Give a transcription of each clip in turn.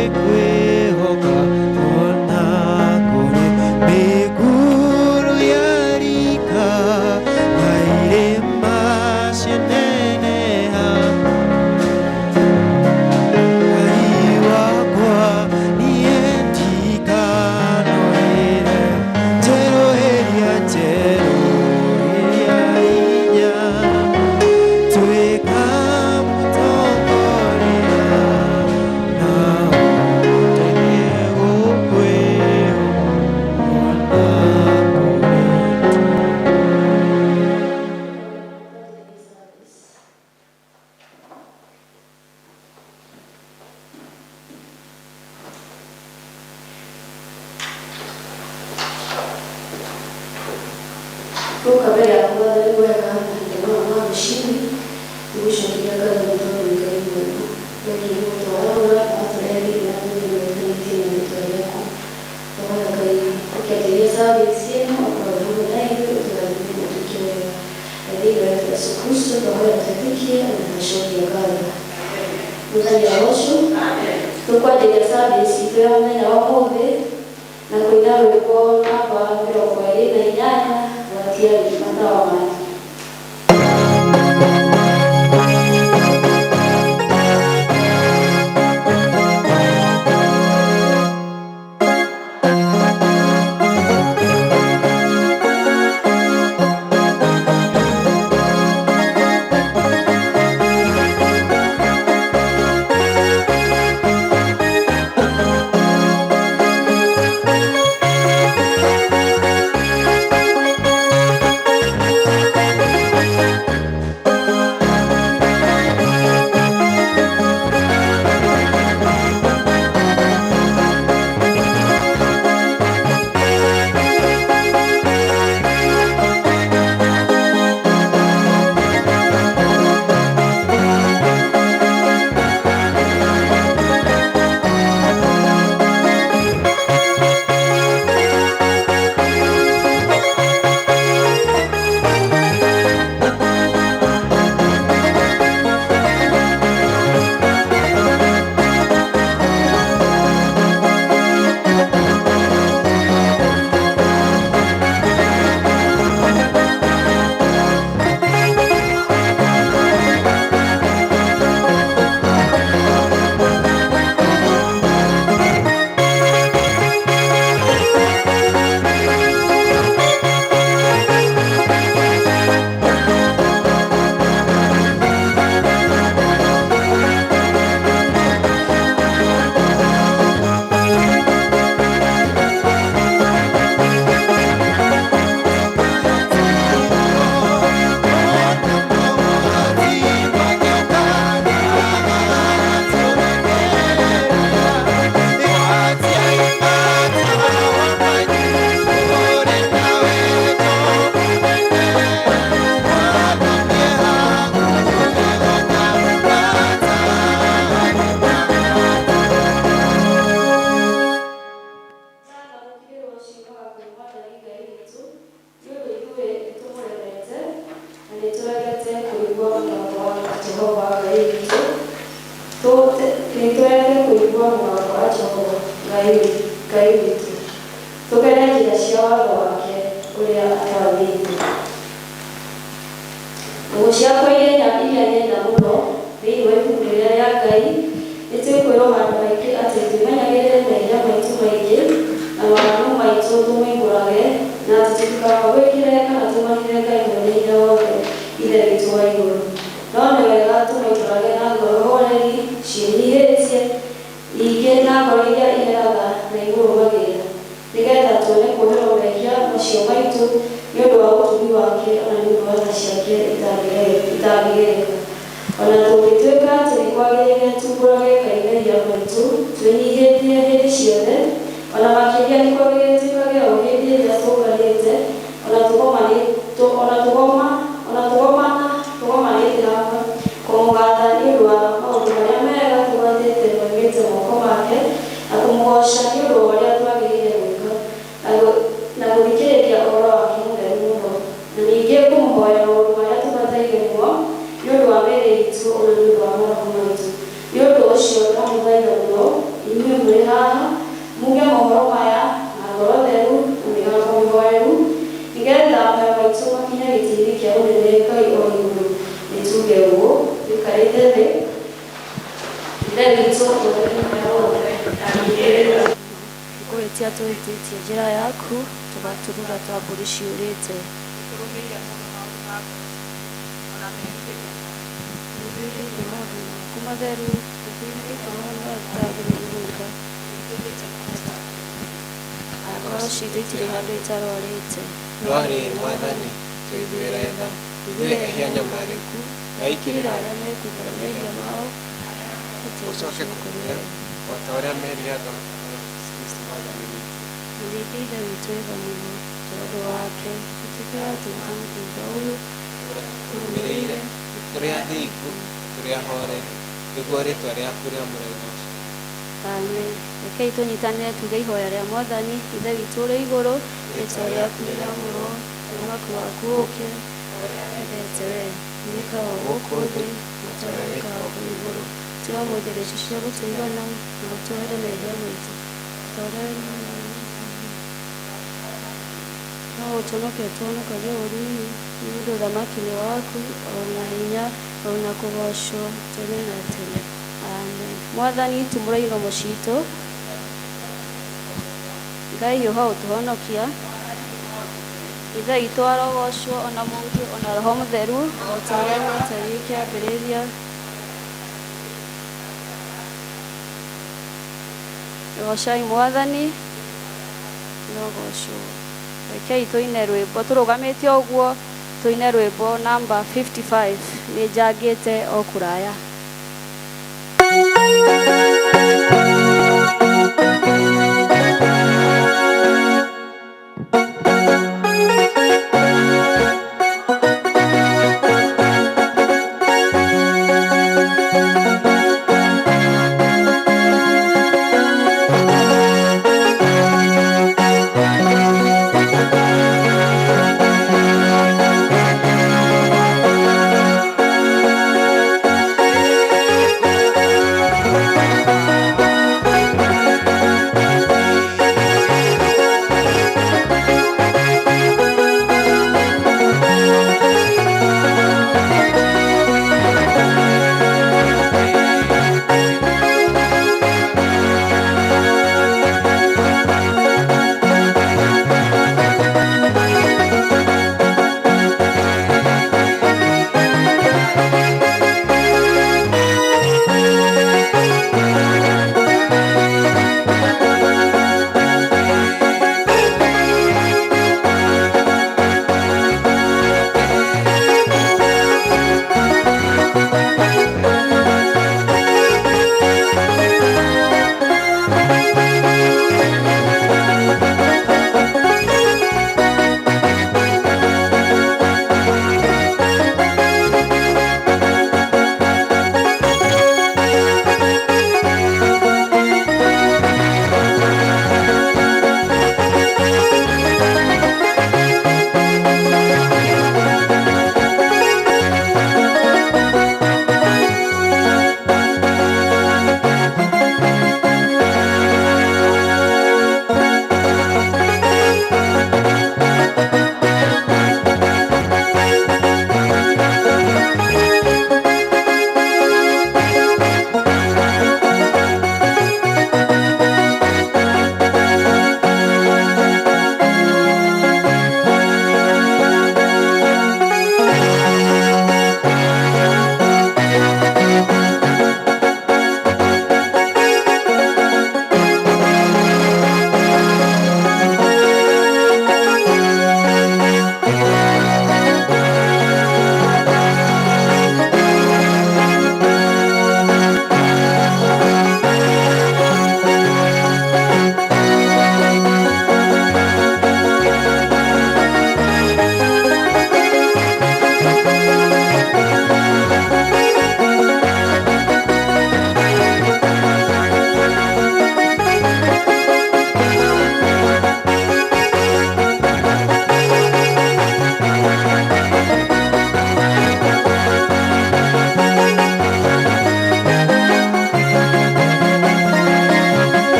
Gwĩkwĩhoka ona kũrĩ mĩkuru ya rika na irĩma cianeneha. Ngai wakwa niĩ ndikanũire, njerũhĩria njerũhĩria hinya, tuĩka mũtongoria na ũndeithie gũkwĩhoka ona kũrĩ. Gũka mbere yaku Mwathani mwega mahinda maya ma rũcinĩ, nĩgũcokeria ngatho nĩ tondũ wĩ Ngai mwega. Thengiũ nĩ gũtwarahũra ũgatũrehe thĩinĩ wa nyũmba ĩno ĩtanĩtio na rĩtwa rĩaku. Twahoya Ngai ũkĩambĩrĩria service ĩno ũkorwo wĩ hamwe na ithuĩ, ũtũrathime na ũtwĩke wega. Na thĩinĩ wa rĩtwa Yesu Kristo twahoya twĩtĩkie na twacokia ngatho. Mũthenya ũcio tũkwanjĩria service itũ ya mũthenya wa ũmũthĩ na kũina rwĩmbo namba 28, Gwatiai Matawa Manyu. Nĩtũregete kũigua mũgambo wa Jehova Ngai witũ, nĩtũregete kũigua mũgambo wa Jehova Ngai witũ, tũgere njĩra cia watho wake ũrĩa atwathĩte. Ndũgũ ciakwa iria nyenda mũno thĩinĩ wa ibuku rĩrĩa rĩa Ngai, nĩtwĩkwĩrwo handũ haingĩ atĩ twĩmenyagĩrĩre mehia maitũ maingĩ na mawaganu maitũ tũmoimbũrage, na atĩ tũtikamagwĩkĩre kana tũmahithe Ngai Mwene Hinya Wothe Ithe witũ wa igũrũ. No nĩ wega tũmoimbũrage na ngoro horeri ciĩnyihĩtie, ningĩ na ngoro iria iheraga na imũrũmagĩrĩra, nĩgetha tuone kuoherwo mehia macio maitũ nĩ ũndũ wa ũtugi wake ona nĩ ũndũ wa tha ciake itangĩgereka. Ona tũngĩtuĩka atĩ nĩ kwagĩrĩire tumbũrage Ngai mehia maitũ twĩnyihĩtie hĩndĩ ciothe, ona makĩria nĩ kwagĩrĩire twĩkage o hĩndĩ ĩrĩa tũnganĩte ona tũgomanĩte hamwe kũmũgatha nĩ ũndũ wa maũndũ marĩa mega tũgwatĩte moimĩte moko make, na kũmũgoca nĩ ũndũ wa ũrĩa twagĩrĩire gwĩka, na gũthikĩrĩria ũhoro wake mũtheru mũno, na ningĩ kũmũhoya maũndũ marĩa tũbataire mũno nĩ ũndũ wa mĩĩrĩ itũ ona nĩ ũndũ wa maroho maitũ. Nĩ ũndũ ũcio ndamũthaitha mũno inyuĩ Mwene Hinya Wothe. Nĩkũhĩtia tũhĩtĩtie njĩra yaku, tũgaturura ta mbũri ciũrĩte. Tũthuthurie maũndũ maku matheru, tũthuthurie maũndũ marĩa tũtagĩrĩirwo gwĩka. Ngoro citũ itirĩ handũ itarwarĩte. No rĩrĩ, Mwathani, tũiguĩre tha, ithuĩ ehia anyamarĩku, na Kĩrĩra ũikĩrĩra arĩa mekumbũra mehia mao, ũcoke kũrĩ o ta ũrĩa merire andũ a Yesu Kristo Mwathani witũ. Ningĩ Ithe witũ ega mũno, tondũ wake tũtuĩke atĩ mũthemba ũyũ Tũrũmĩrĩire, tũrĩ athingu, tũrĩ ahoreri, nĩguo rĩĩtwa rĩaku rĩamũre rĩgoocwo. Amen. Rekei tũnyitanĩre tuge ihoya rĩa Mwathani. Ithe witũ ũrĩ igũrũ, rĩĩtwa rĩaku rĩamũrwo, ũthamaki waku ũũke, wendete wee wĩkagwo gũkũ thĩ o ta ũrĩa wĩkagwo kũu igũrũ. Tũhe ũmũthĩ irio ici cia gũtũigana, na ũtuohere mehia maitũ o ta ũrĩa no ũtũhonokie tũhonokagie ũũru-inĩ, nĩ ũndũ ũthamaki nĩ waku, o na hinya, o na kũgoocwo tene na tene. Amen. Mwathani tumũra iromo citũ, Ngai hiũha ũtũhonokia. Ithe witũ arogocwo, ona Mũriũ, ona Roho Mũtheru, o ta ũrĩa gwatariĩ kĩambĩrĩria. Gocai Mwathani, rogocwo. Rekei tũine rwĩmbo tũrũgamĩte ũguo, tũine rwĩmbo namba 55, nĩ njangĩte o kũraya. Thank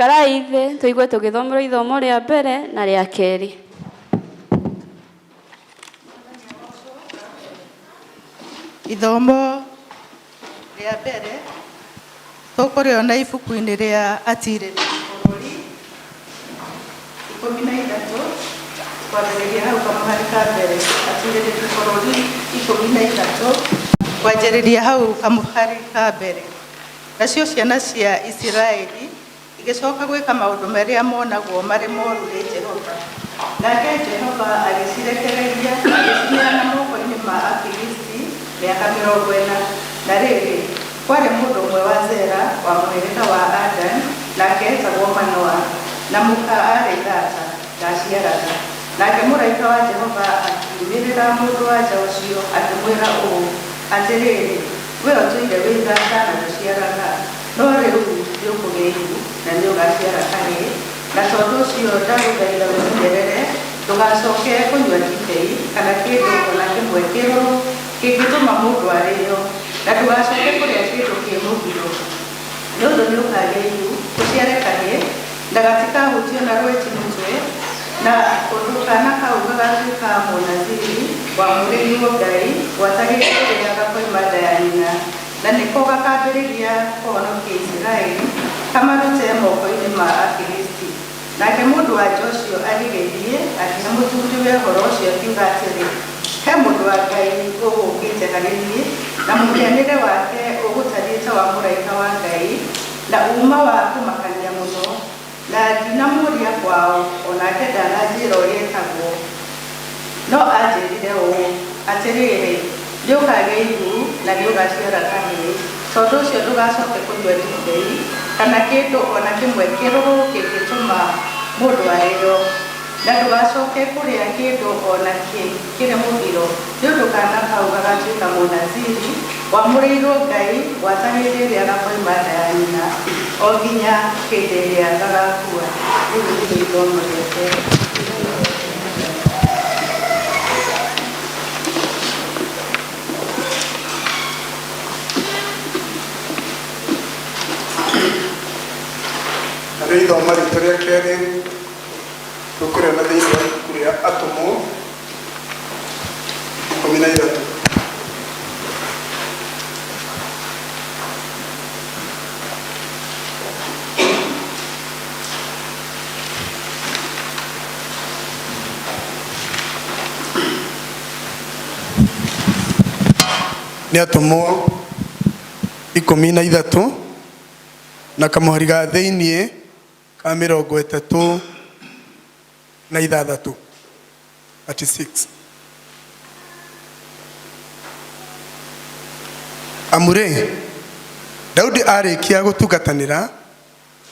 Ikarai thĩ tũigue tũgĩthomerwo ithomo rĩa mbere na rĩa kerĩ. Ithomo rĩa mbere tũkũrĩona ibuku-inĩ rĩa Atirĩrĩri Bũrũri 13 kwambĩrĩria hau kamũhari ka mbere. Atirĩrĩri Bũrũri 13 kwanjĩrĩria hau kamũhari ka mbere. Nacio ciana cia Isiraeli igĩcoka gwĩka maũndũ marĩa monagwo marĩ moru nĩ Jehova. Nake Jehova agĩcirekereria agĩcineana moko-inĩ ma Afilisti mĩaka 40. Na rĩrĩ, kwarĩ mũndũ ũmwe wa Zera wa mũhĩrĩga wa Adan, nake etagwo Manoa, na mũka aarĩ thata, ndaaciaraga. Nake mũraika wa Jehova akiumĩrĩra mũndũ-wa-nja ũcio, akĩmwĩra ũũ, Atĩrĩrĩ, wee ũtũire wĩ thata na ndũciaraga, no rĩu nĩũkũgĩa ihu, na nĩũgaciara kahĩĩ. Na tondũ ũcio ndagũthaitha wĩmenyerere ndũgacoke kũnyua ndibei kana kĩndũ o na kĩmwe kĩrũrũ kĩngĩtũma mũndũ arĩĩo, na ndũgacoke kũrĩa kĩndũ kĩ mũgiro, nĩ ũndũ nĩũkagĩa ihu, ũciare kahĩĩ, na gatikahutio na rweti mũtwe, na ũndũ kaana kau gagatuĩka Mũnaziri wamũrĩirwo Ngai gwata hĩndĩ ĩrĩa gakoima nda ya nyina, na nĩko gakambĩrĩria kũhonokia Isiraeli kamarute moko-inĩ ma Afilisti. Nake mũndũ-wa-nja ũcio agĩgĩthiĩ, akĩhe mũthuriwe ũhoro ũcio, akiuga atĩrĩ, He mũndũ wa Ngai ũgũũkĩte harĩ niĩ, na mũhianĩre wake ũgũtariĩ ta wa mũraika wa Ngai, na uuma wa kũmakania mũno, na ndinamũũria kwao, o nake ndananjĩra ũrĩa etagwo. No anjĩrire ũũ, Atĩrĩrĩ, nĩũkagĩa ihu, na nĩũgaciara kahĩĩ, tondũ ũcio ndũgacoke kũnyua ndibei, kana kĩndũ o na kĩmwe kĩrũrũ kĩngĩtũma mũndũ arĩĩo, na ndũgacoke kũrĩa kĩndũ o na kĩ kĩrĩ mũgiro, nĩ ũndũ kaana kau gagatuĩka Mũnaziri wamũrĩirwo Ngai gwata hĩndĩ ĩrĩa gakoima nda ya nyina, o nginya hĩndĩ ĩrĩa gagakua. Rĩu nĩrĩo ithomo rĩa mbere. Narĩo ithomo ritũ rĩa kerĩ tũkũrĩona thĩinĩ wa ibuku rĩa Atũmwo 13. Nĩ Atũmwo 13 na kamũhari ga thĩiniĩ ka 36, 36. Amu rĩ, Daudi arĩkia gũtungatanĩra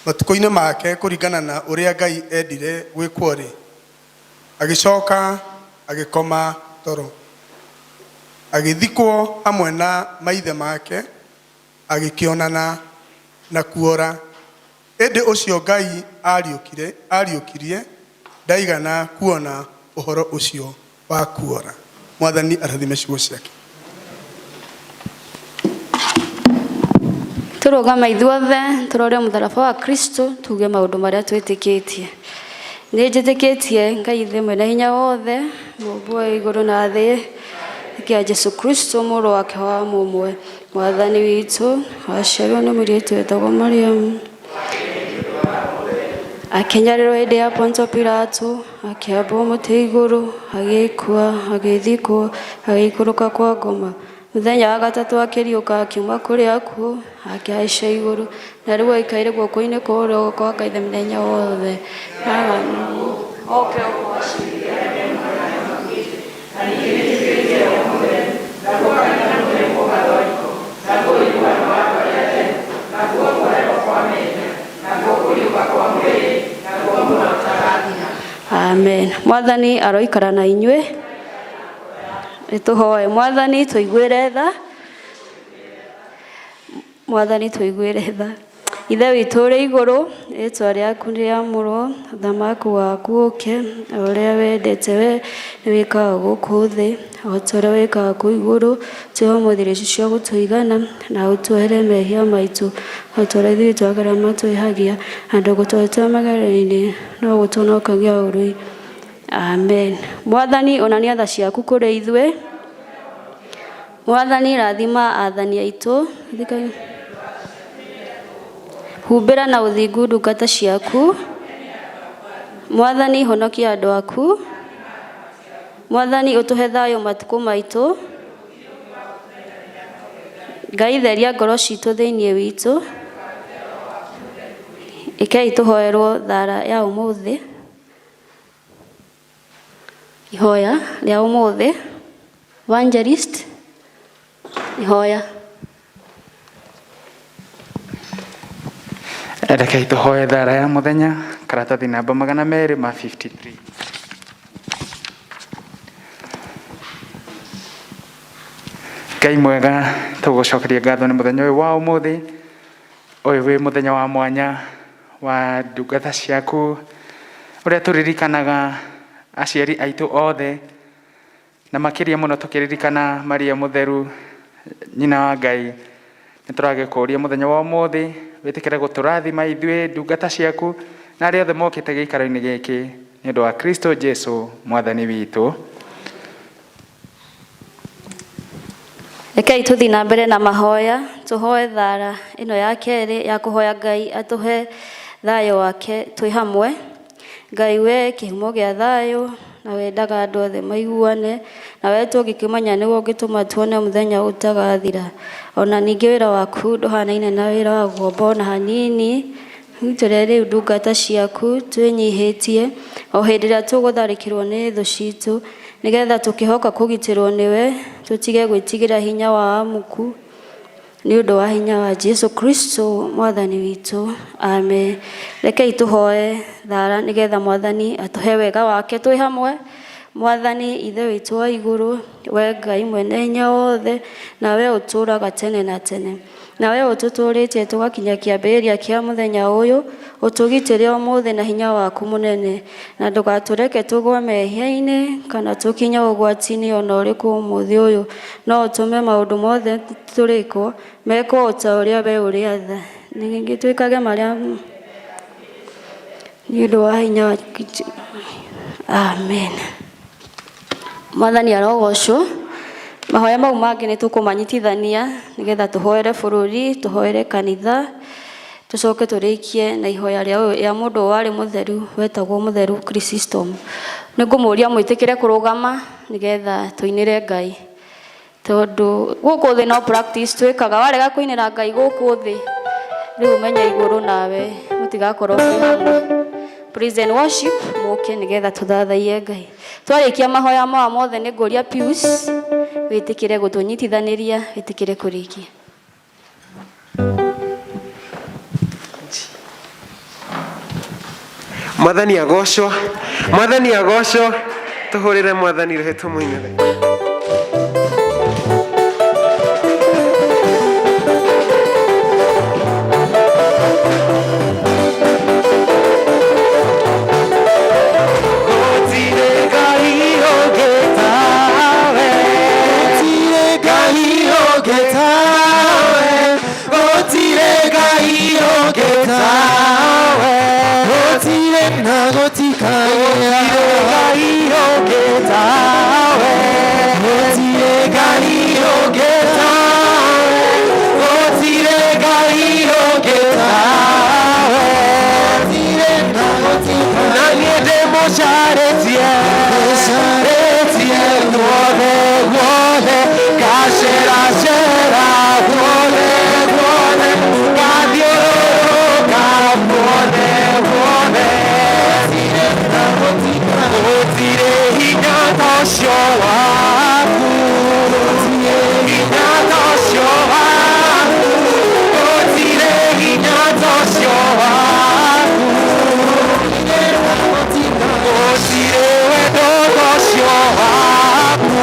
matukũ-inĩ make kũringana na ũrĩa Ngai endire gwĩkwo-rĩ, agĩcoka agĩkoma toro, agĩthikwo hamwe na maithe make, agĩkĩonana na kuora. Ĩndĩ ũcio Ngai ariũkire, ariũkirie ndaigana kuona ũhoro ũcio wa kuora. Mwathani arathime ciugo ciake. Tũrũgame ithuothe tũrore mũtharaba wa Kristo tuge maũndũ marĩa twĩtĩkĩtie. Nĩ njĩtĩkĩtie Ngai Ithe mwene hinya wothe, mũmbi wa igũrũ na thĩ, kĩa Jesu Kristo mũrũ wake wa mũmwe, Mwathani witũ, waciarirwo nĩ mũirĩtu wetagwo Mariamu. Akĩnyariirwo hĩndĩ ya Ponto Pilato, akĩambwo mũtĩ igũrũ, agĩkua, agĩthikwo, agĩikũrũka kwa ngoma. Mũthenya wa gatatũ akĩriũka akiuma kũrĩ akuũ, akĩhaica igũrũ, na rĩu aikaire guoko-inĩ kwa ũrĩo kwa Ngai Ithe mũthenya wothe. Oke ũgwacĩria. Amen. Mwathani aroikara na inyuĩ. Nĩtũhoe. Mwathani tũiguĩre tha. Mwathani tũiguĩre tha. Ithe witũ ũrĩ igũrũ, rĩtwa rĩaku rĩamũrwo, ũthamaki waku ũke, o ũrĩa wendete we nĩ wĩkaga gũkũ thĩ, o ta ũrĩa wĩkaga kũu igũrũ. Tũhe ũmũthĩ irio ici cia gũtũigana, na ũtuohere mehia maitũ, o ta ũrĩa ithuĩ twagĩra matwĩhagia, na ndũgũtware magerio-inĩ, no ũtũhonokagie ũũru. Amen. Mwathani, onania tha ciaku kũrĩ ithuĩ. Mwathani, rathima athani aitũ. Humbĩra na ũthingu ndungata ciaku. Mwathani, honokia andũ aku. Mwathani, ũtũhe thayũ matukũ maitũ. Ngai, theria ngoro citũ thĩinĩ witũ. Ĩkei tũhoerwo thara ya ũmũthĩ. Ihoya rĩa ũmũthĩ. Evangelist, ihoya. Rekei tũhoe thara ya mũthenya, karatathi namba 253. Ngai mwega, tũgũcokeria ngatho nĩ mũthenya ũyũ wa ũmũthĩ, ũyũ wĩ mũthenya wa mwanya wa ndungata ciaku, ũrĩa tũririkanaga aciari aitũ othe, na makĩria mũno tũkĩririkana Maria Mũtheru, nyina wa Ngai. Nĩ tũragĩkũria mũthenya wa ũmũthĩ, wĩtĩkĩre gũtũrathima ithuĩ ndungata ciaku, na arĩa othe mokĩte gĩikaro-inĩ gĩkĩ, nĩ ũndũ wa Kristo Jesu mwathani witũ. Rekei tũthiĩ na mbere na mahoya, tũhoe thara ĩno ya kerĩ ya kũhoya Ngai atũhe thayũ wake twĩ hamwe. Ngai we kĩhumo gĩa thayũ, na wendaga andũ othe maiguane, na we tũngĩkĩmenya nĩwe ũngĩtũma tuone mũthenya ũtagathira. Ona ningĩ wĩra waku ndũhanaine na wĩra wa ngombo ona hanini. Tũrĩ rĩu ndungata ciaku twĩnyihĩtie o hĩndĩ ĩrĩa tũgũtharĩkĩrwo nĩ thũ citũ, nĩgetha tũkĩhoka kũgitĩrwo nĩwe, tũtige gwĩtigĩra hinya wa amuku, nĩ ũndũ wa hinya wa Jesu Kristo mwathani witũ. Amen. Rekei tũhoe thara nĩgetha mwathani atũhe wega wake twĩ hamwe. Mwathani Ithe witũ wa igũrũ, we Ngai mwene hinya wothe, na we ũtũũraga tene na tene, na we ũtũtũũrĩtie tũgakinya kĩambĩrĩria kĩa mũthenya ũyũ, ũtũgitĩre ũmũthĩ na hinya waku mũnene, na ndũgatũreke tũgwe mehia-inĩ kana tũkinye ũgwati-inĩ ona ũrĩkũ ũmũthĩ ũyũ, no ũtũme maũndũ mothe tũrĩkwo mekwo o ta ũrĩa we ũrĩatha, ningĩ twĩkage marĩa nĩ ũndũ wa hinya wa. Amen. Mwathani arogocwo. Mahoya mau mangĩ nĩ tũkũmanyitithania nĩgetha tũhoere bũrũri, tũhoere kanitha, tũcoke tũrĩkie na ihoya rĩa mũndũ warĩ mũtheru wetagwo mũtheru Chrysostom. Nĩ ngũmũria mwĩtĩkĩre kũrũgama nĩgetha tũinĩre Ngai, tondũ gũkũ thĩ no practice twĩkaga. Warega kũinĩra Ngai gũkũ thĩ, rĩu ũmenye igũrũ nawe mũtigakorwo mwĩ hamwe. Praise and worship, mũke nĩgetha tũthathaiye Ngai. Twarĩkia mahoya maya mothe, nĩ ngũria Pius wĩtĩkĩre gũtũnyitithanĩria, wĩtĩkĩre kũrĩkia. Mwathani agocwo, mwathani agocwo, tũhũrĩre mwathani rũhĩ tũmũinĩre. Gũtirĩ Ngai ũngĩ tawe, Gũtirĩ Ngai ũngĩ tawe, gũtirĩ Ngai ũngĩ tawe, gũtirĩ na gũtikagĩa. Ngai ũngĩ tawe, Gũtirĩ Ngai ũngĩ tawe, gũtirĩ Ngai ũngĩ tawe, gũtirĩ na gũtikagĩa. Na niĩ ndĩmũcarĩtie, carĩtie guothe guothe, ngaceracera guothe guothe, ngathiũrũrũka guothe guothe, gũtirĩ hinya ta ũcio waku, hinya ta ũcio waku, gũtirĩ hinya ta ũcio waku, gũtirĩ wendo ta ũcio waku.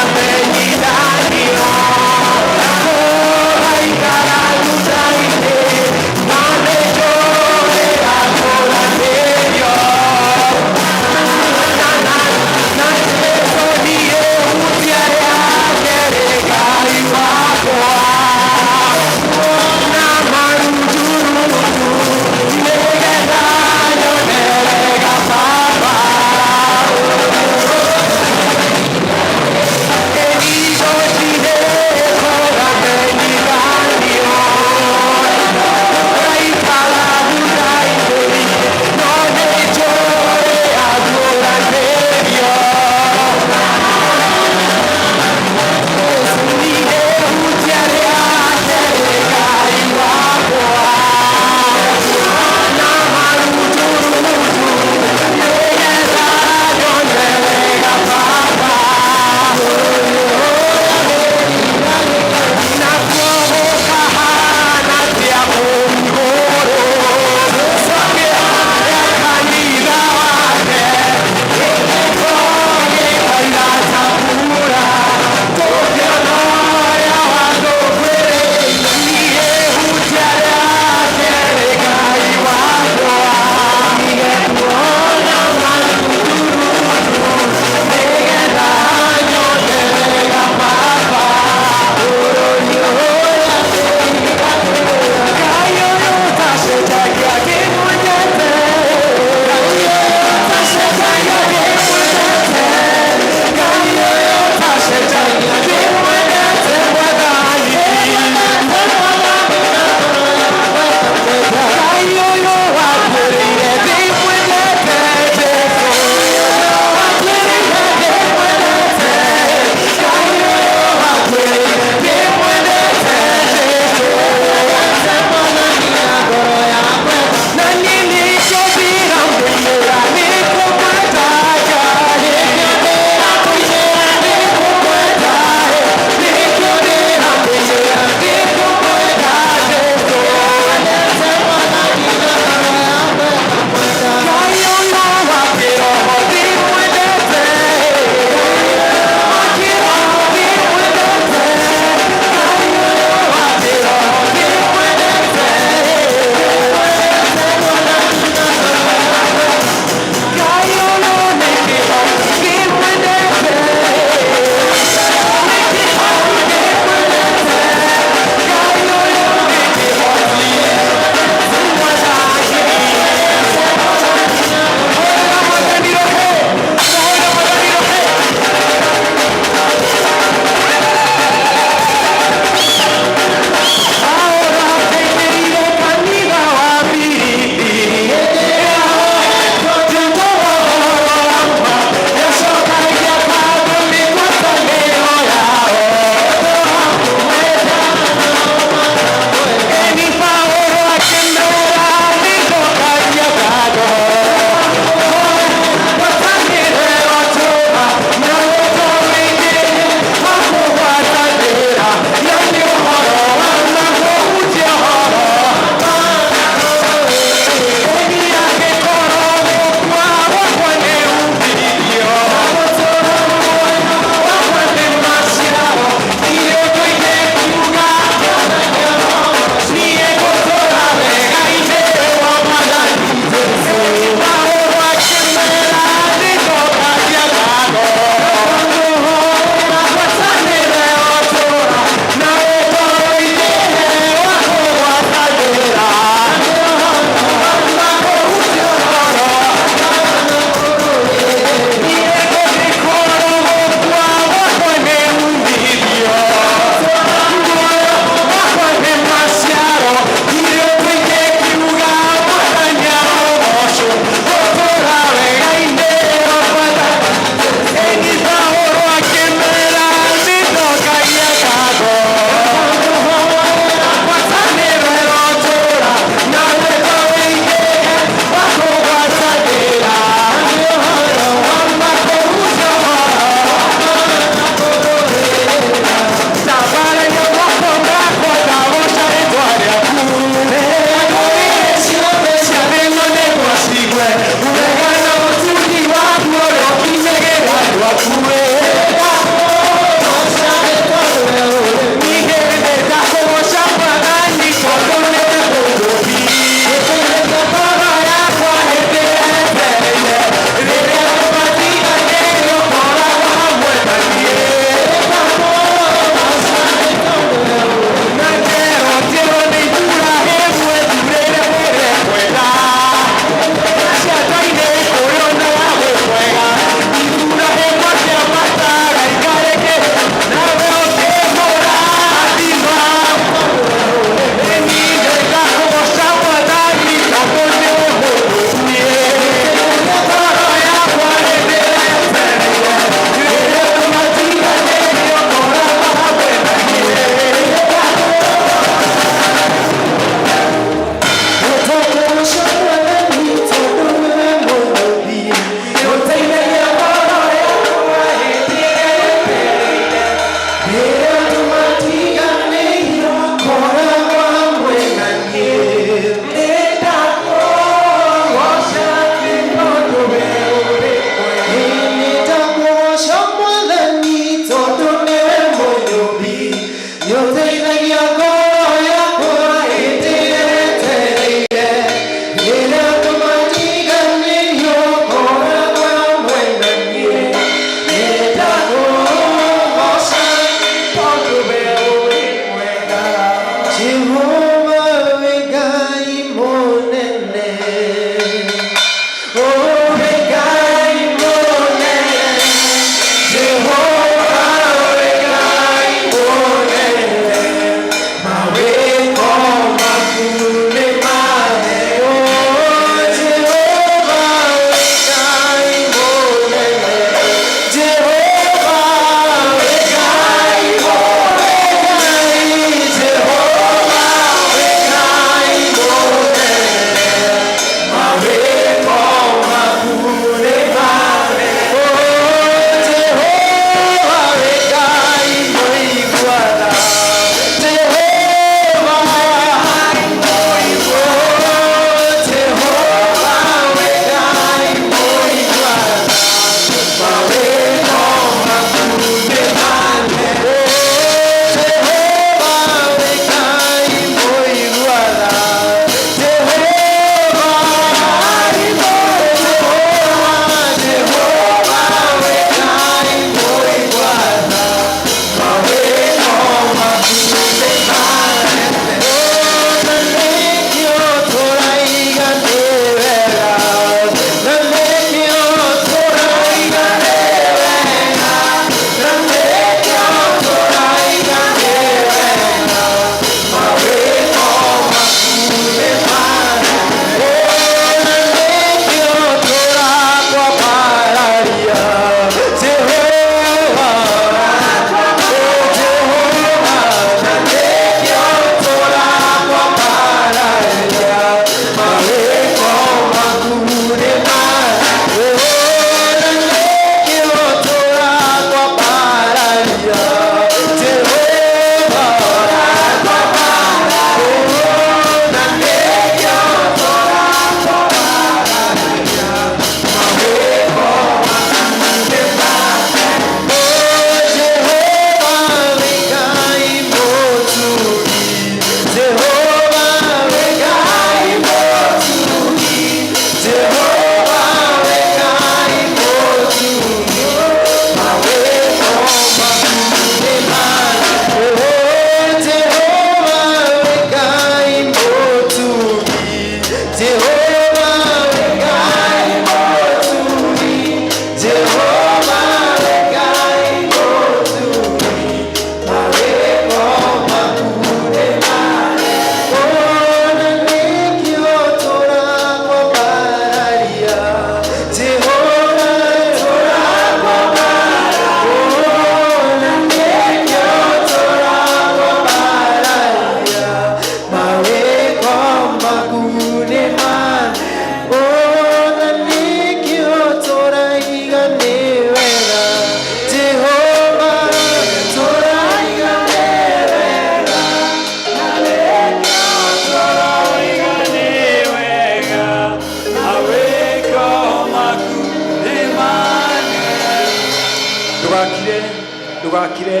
Ndũgakire,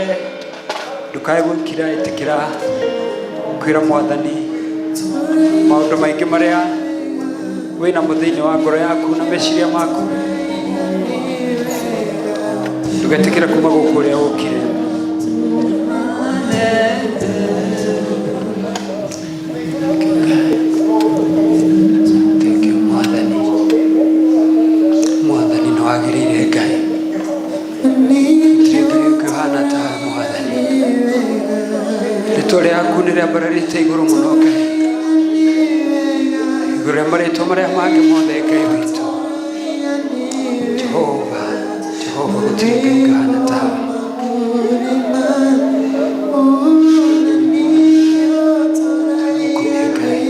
ndũkae gũkira, ĩtĩkĩra kwĩra Mwathani maũndũ maingĩ marĩa wĩnamo thĩinĩ wa ngoro yaku na meciria maku. Ndũgetĩkĩre kuma gũkũ ũrĩa ũkire. Thank you, Mwathani. Mwathani nĩ wagĩrĩire Ngai. Gũtirĩ Ngai ũngĩ ũhana tawe Mwathani. Rĩtwa rĩaku nĩ rĩambararĩte igũrũ mũno Ngai. Igũrũ rĩa marĩtwa marĩa mangĩ mothe Ngai witũ. Jehova, Jehova gũtirĩ Ngai ũngĩ ũhana tawe. Tũgũkumia Ngai.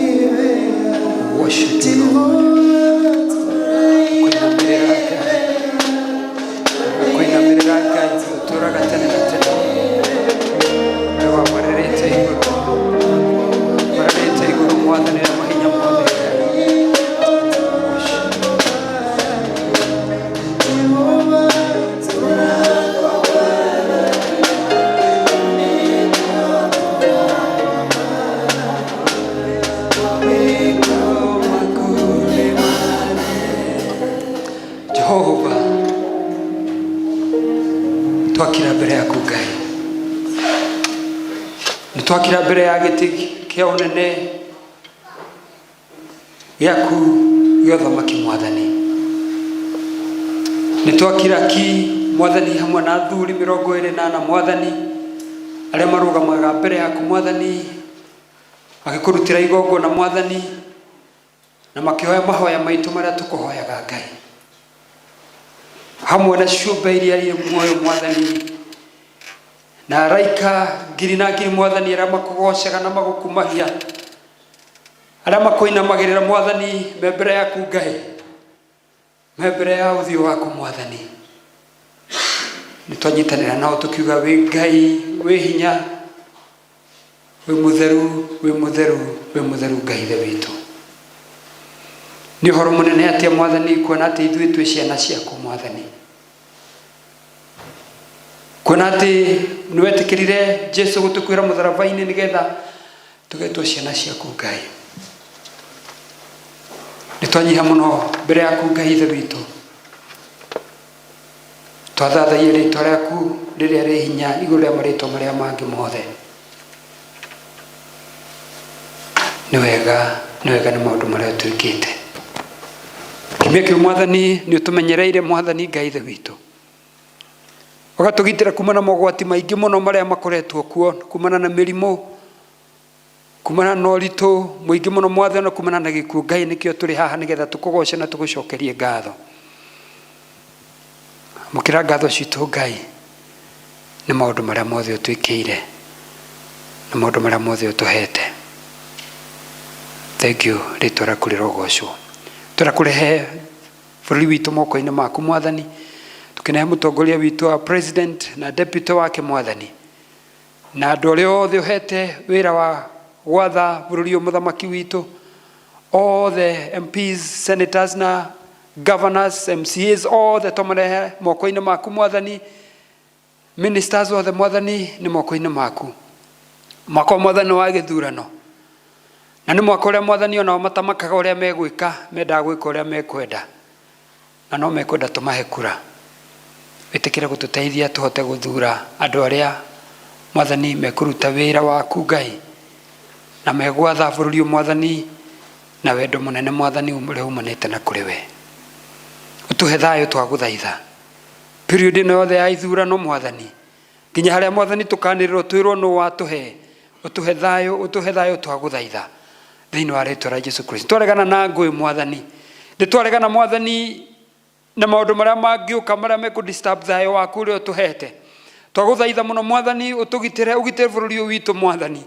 Worship you, Lord. Kũinamĩrĩra Ngai. Kũinamĩrĩra Ngai ũtũũraga tene na tene. We wambarĩrĩte igũrũ. Wambarĩrĩte igũrũ Mwathani na mahinya mothe Ngai. Worship. Jehova twakira mbere yaku Ngai nĩ twakira mbere ya gĩtĩ kĩa ũnene gĩaku gĩa ũthamaki Mwathani nĩ twakira ki Mwathani hamwe na athuri 24 Mwathani arĩa marũgamaga mbere yaku Mwathani magĩkũrutĩra igongona Mwathani na makĩhoya mahoya maitũ marĩa tũkũhoyaga Ngai hamwe na ciũmbe iria irĩ muoyo Mwathani na araika ngiri na ngiri Mwathani arĩa makũgocaga na magũkumagia arĩa makũinamagĩrĩra Mwathani me mbere yaku Ngai me mbere ya ũthiũ waku Mwathani nĩ twanyitanĩra nao tũkiuga wĩ Ngai wĩ hinya wĩ mũtheru wĩ mũtheru wĩ mũtheru Ngai ithe witũ nĩ ũhoro mũnene atĩa Mwathani kuona atĩ ithuĩ twĩ ciana ciaku Mwathani kuona atĩ nĩ wetĩkĩrire Jesu gũtũkuĩra mũtharaba-inĩ nĩgetha tũgetwo ciana ciaku Ngai nĩ twanyiha mũno mbere yaku Ngai ithe witũ twathathaia rĩtwa rĩaku rĩrĩa rĩ hinya igũrũ rĩa marĩtwa marĩa mangĩ mothe nĩ wega nĩ wega nĩ maũndũ marĩa twĩkĩte kiumia kĩu Mwathani nĩ ũtũmenyereire Mwathani Ngai ithe witũ ũgatũgitĩra kumana na mogwati maingĩ mũno marĩa makoretwo kuo kumana na mĩrimũ kumana na ũritũ mũingĩ mũno Mwathani na kumana na gĩkuũ Ngai nĩkĩo tũrĩ haha nĩgetha tũkũgoce na tũgũcokerie ngatho amũkĩra ngatho citũ Ngai nĩ maũndũ marĩa mothe ũtwĩkĩire na maũndũ marĩa mothe ũtũhete thank you rĩtwa rĩaku rĩrogocwo twenda kũrehe bũrũri witũ moko-inĩ maku Mwathani tũkĩnehe mũtongoria witũ wa president na deputy wake Mwathani na andũ arĩa othe ũhete wĩra wa gwatha bũrũri ũyũ mũthamaki witũ othe MPs senators na governors MCAs othe tũmarehe moko-inĩ maku Mwathani ministers othe Mwathani nĩ moko-inĩ maku mwaka wa Mwathani wa gĩthurano na nĩ mwaka ũrĩa Mwathani onao matamakaga ũrĩa megwĩka mendaga gwĩka ũrĩa mekwenda na no mekwenda tũmahe kura wĩtĩkĩre gũtũteithia tũhote gũthura andũ arĩa Mwathani mekũruta wĩra waku Ngai na megwatha bũrũri ũyũ Mwathani na wendo mũnene Mwathani ũrĩa umanĩte na kũrĩ we ũtũhe thayũ twagũthaitha period ĩno yothe ya ithurano Mwathani nginya harĩa Mwathani tũkanĩrĩrwo twĩrwo nũ watũhe ũtũhe thayũ ũtũhe thayũ twagũthaitha thĩinĩ wa rĩtwa rĩa Jesu Kristo twaregana na ngũĩ Mwathani nĩ twaregana Mwathani na maũndũ marĩa mangĩũka marĩa mekũ disturb thayũ waku ũrĩa ũtũhete twagũthaitha mũno Mwathani ũtũgitĩre ũgitĩre bũrũri ũyũ witũ Mwathani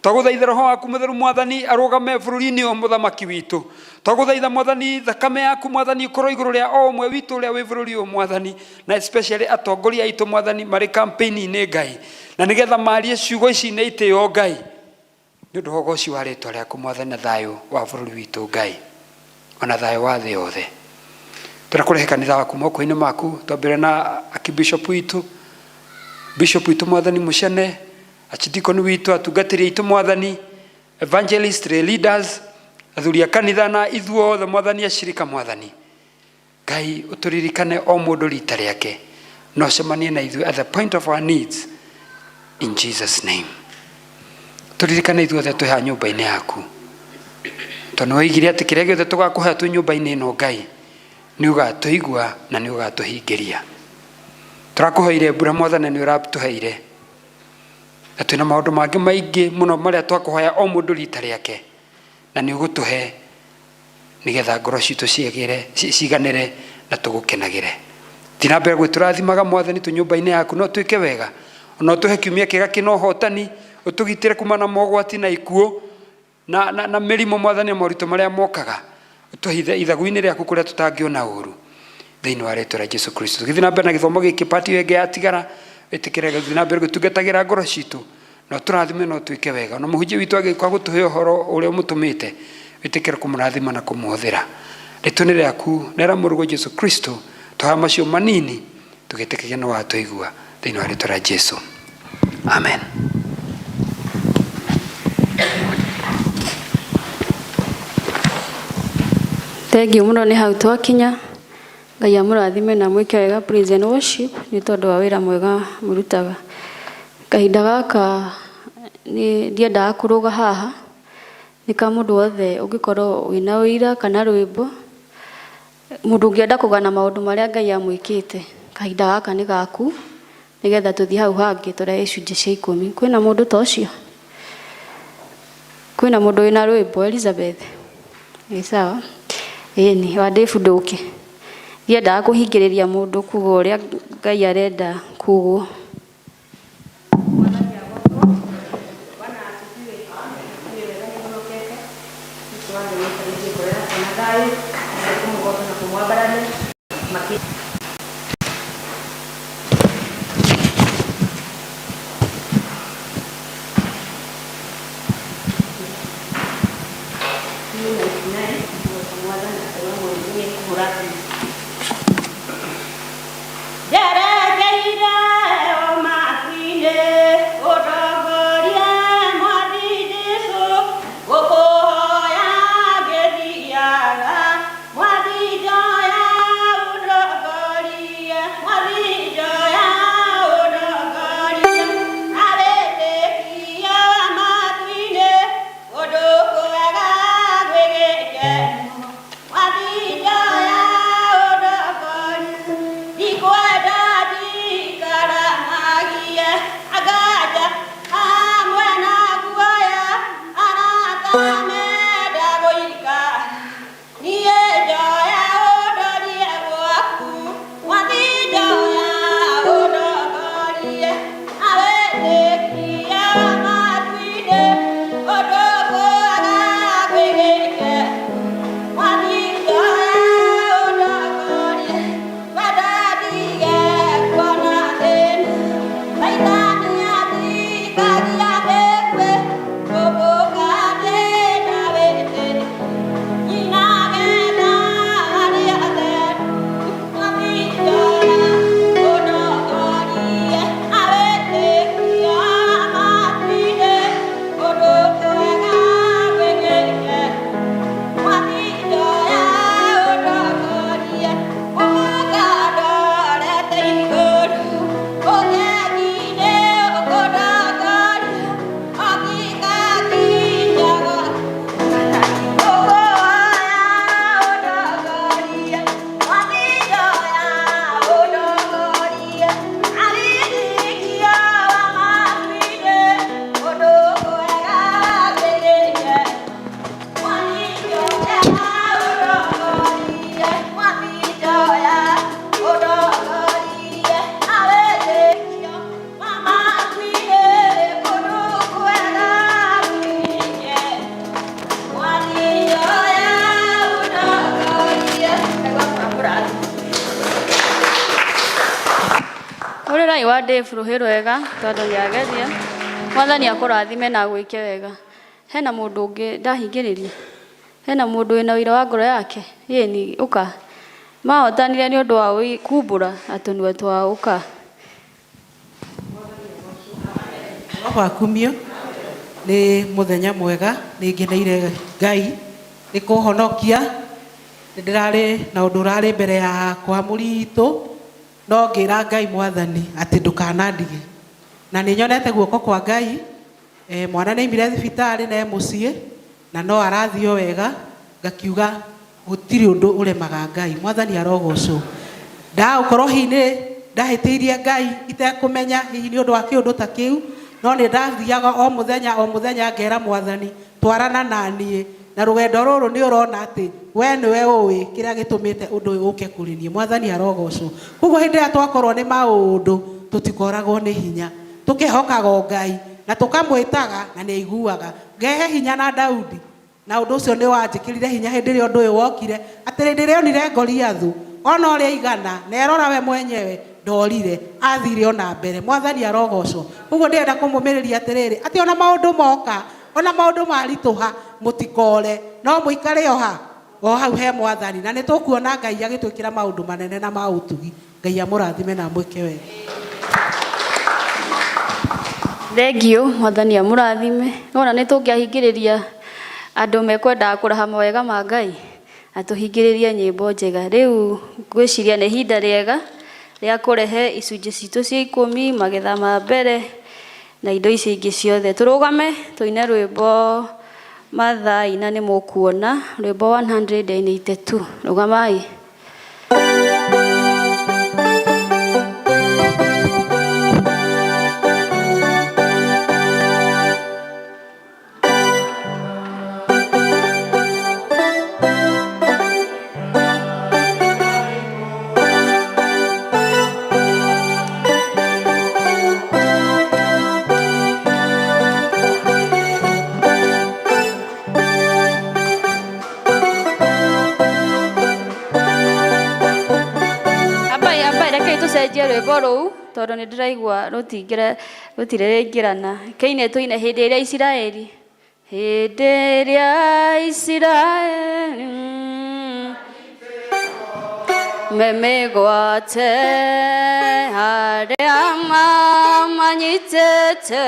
twagũthaitha roho waku mũtheru Mwathani arũgame bũrũri-inĩ ũyũ mũthamaki witũ twagũthaitha Mwathani thakame yaku Mwathani ĩkorwo igũrũ rĩa o ũmwe witũ ũrĩa wĩ bũrũri ũyũ Mwathani na especially atongoria aitũ Mwathani marĩ campaign-inĩ Ngai na nĩgetha marie ciugo ici nĩ itĩo Ngai nĩ ũndũ wa ũgoci wa rĩtwa rĩaku Mwathani na thayũ wa bũrũri witũ Ngai ona thayũ wa thĩ yothe tũrakũrehe kanitha waku moko-inĩ maku twambĩre na archbishop witũ Bishop witũ Mwathani mũcene, archdeacon witũ, atungatĩri aitũ Mwathani, evangelist, leaders, athuri a kanitha na ithuothe Mwathani, acirika Mwathani. Ngai ũtũririkane o mũndũ rita rĩake, na ũcemanie na ithuĩ at the point of our needs in Jesus name. Tũririkane ithuothe twĩ haha nyũmba-inĩ yaku, tondũ nĩwoigire atĩ kĩrĩa gĩothe tũgakũhoya twĩ nyũmba-inĩ ĩno Ngai, nĩ ũgatũigua na nĩ ũgatũhingĩria. Tũrakũhoire mbura Mwathani, nĩ ũratũheire, na twĩna maũndũ mangĩ maingĩ mũno marĩa twakũhoya o mũndũ rita rĩake, na nĩ ũgũtũhe nĩgetha ngoro citũ ciagĩre, ciganĩre na tũgũkenagĩre. Thiĩ na mbere gwĩtũrathimaga Mwathani twĩ nyũmba-inĩ yaku, no twĩke wega, ona ũtũhe kiumia kĩega kĩna ũhotani, ũtũgitĩre kuma na mogwati na ikuũ na mĩrimũ Mwathani, na moritũ marĩa mokaga, ũtũhithe ithagu-inĩ rĩaku kũrĩa tũtangĩona ũru, thĩinĩ wa rĩtwa rĩa Jesu Kristo. Tũgĩthiĩ na mbere na gĩthomo gĩkĩ, pati ĩyo ĩngĩ yatigara, wĩtĩkĩre gũthiĩ na mbere gũtungatagĩra ngoro citũ, na ũtũrathime na ũtwĩke wega. Na mũhunjia witũ agĩũka gũtũhe ũhoro ũrĩa ũmũtũmĩte, wĩtĩkĩre kũmũrathima na kũmũhũthĩra. Rĩtwa nĩ rĩaku, na rĩa mũrũguo Jesu Kristo, tũhoya macio manini, tũgĩtĩkagia nĩ watũigua, thĩinĩ wa rĩtwa rĩa Jesu. Amen. Thengiũ mũno nĩ hau twakinya. Ngai amũrathime na mwĩke wega praise and worship nĩ tondũ wa wĩra mwega mũrutaga. Kahinda gaka nĩ ndiendaga kũrũga haha, nĩ ka mũndũ wothe ũngĩkorwo wĩna ũira kana rwĩmbo, mũndũ ũngĩenda kũgana maũndũ marĩa Ngai amwĩkĩte, kahinda gaka nĩ gaku, nĩgetha tũthiĩ hau hangĩ tũrehe icunjĩ cia ikũmi. Kwĩna mũndũ ta ũcio? Kwĩna mũndũ wĩna rwĩmbo? Elizabeth? Ĩ sawa. Ĩni, wa Dave ndũke. Ndiendaga kũhingĩrĩria mũndũ kuga ũrĩa Ngai arenda kugwo. Hũrĩrai wa Dave rũhĩ rwega tondũ nĩ ageria. Mwathani akũrathime na agwĩke wega. Hena mũndũ ũngĩ ndahingĩrĩria? Hena mũndũ wĩna ũira wa ngoro yake? Ĩni, ũka. Mahotanire nĩ ũndũ wa kumbũra na tũnua twao, ũka. Jehova akumio nĩ mũthenya mwega nĩ ngeneire Ngai nĩ kũhonokia nĩ ndĩrarĩ na ũndũ ũrarĩ mbere yakwa mũritũ no ngĩra Ngai mwathani atĩ ndũkanandige na nĩ nyonete guoko kwa Ngai mwana nĩ aimire thibitarĩ na e mũciĩ na no arathiĩ o wega ngakiuga gũtirĩ ũndũ ũremaga Ngai mwathani arogocwo ndagũkorwo hihi nĩ ndahĩtĩirie Ngai itekũmenya hihi nĩ ũndũ wa kĩũndũ ta kĩu no nĩ ndathiaga o mũthenya o mũthenya ngera mwathani twarana na niĩ na rũgendo rũrũ nĩ ũrona atĩ we nĩwe ũĩ kĩrĩa gĩtũmĩte ũndũ ũyũ ũke kũrĩ niĩ mwathani arogocwo koguo hĩndĩ ĩrĩa twakorwo nĩ maũndũ tũtikoragwo nĩ hinya tũkehokaga o Ngai na tũkamwĩtaga na nĩ aiguaga ngehe hinya na Daudi na ũndũ ũcio nĩ wanjĩkĩrire hinya hĩndĩ ĩrĩa ũndũ ũyũ wokire atĩ hĩndĩ ĩrĩa onire Goliathu ona ũrĩa aigana na erora we mwenyewe ndorire athire ona mbere mwathani arogocwo koguo ndĩrenda kũmũmĩrĩria atĩrĩrĩ atĩ ona maũndũ moka ona maũndũ maritũha mũtikore no mũikare o ha o hau he mwathani na nĩ tũkuona Ngai agĩtwĩkĩra maũndũ manene na ma ũtugi Ngai amũrathime na amwĩke wega. Thengiũ mwathani amũrathime nona nĩ tũngĩahingĩrĩria andũ mekwendaga kũraha mawega ma Ngai na tũhingĩrĩrie nyĩmbo njega rĩu ngwĩciria nĩ ihinda rĩega rĩa kũrehe icunjĩ citũ cia ikũmi magetha ma mbere na indo icio ingĩ ciothe tũrũgame tũine rwĩmbo mathaina nĩ mũkuona rwĩmbo 182 rũgamai. Ambai ambai rekei tũcenjie rwĩmbo rũu tondũ nĩ ndĩraigua rũtirĩingĩrana kĩine tũine hĩndĩ ĩrĩa Isiraeli hĩndĩ ĩrĩa Isiraeli memĩgwate arĩa mamanyitĩte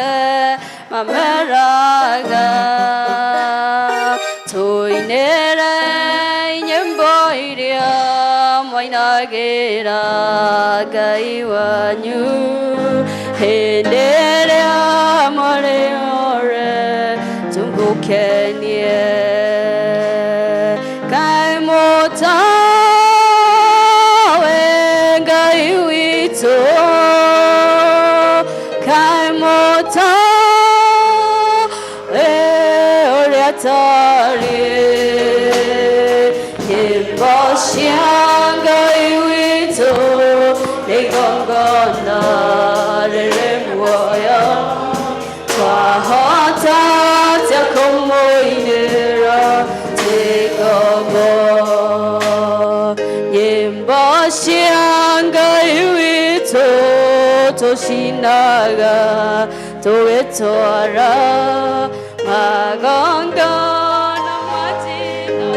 mameraga tũinĩre nyĩmbo iria mwainagĩra Ngai wanyu hĩndĩ ĩrĩa mwarĩ ore tũmũkenie Ngai mũtawe Ngai witũ Ngai mũtawe ũrĩa tarĩ nyĩmbo cia Ngai witũ nĩ igongona rĩrĩ muoyo twahota atĩa kũmũinĩra twĩ ngombo nyĩmbo cia Ngai witũ tũcinaga tũgĩtwara magongona matina.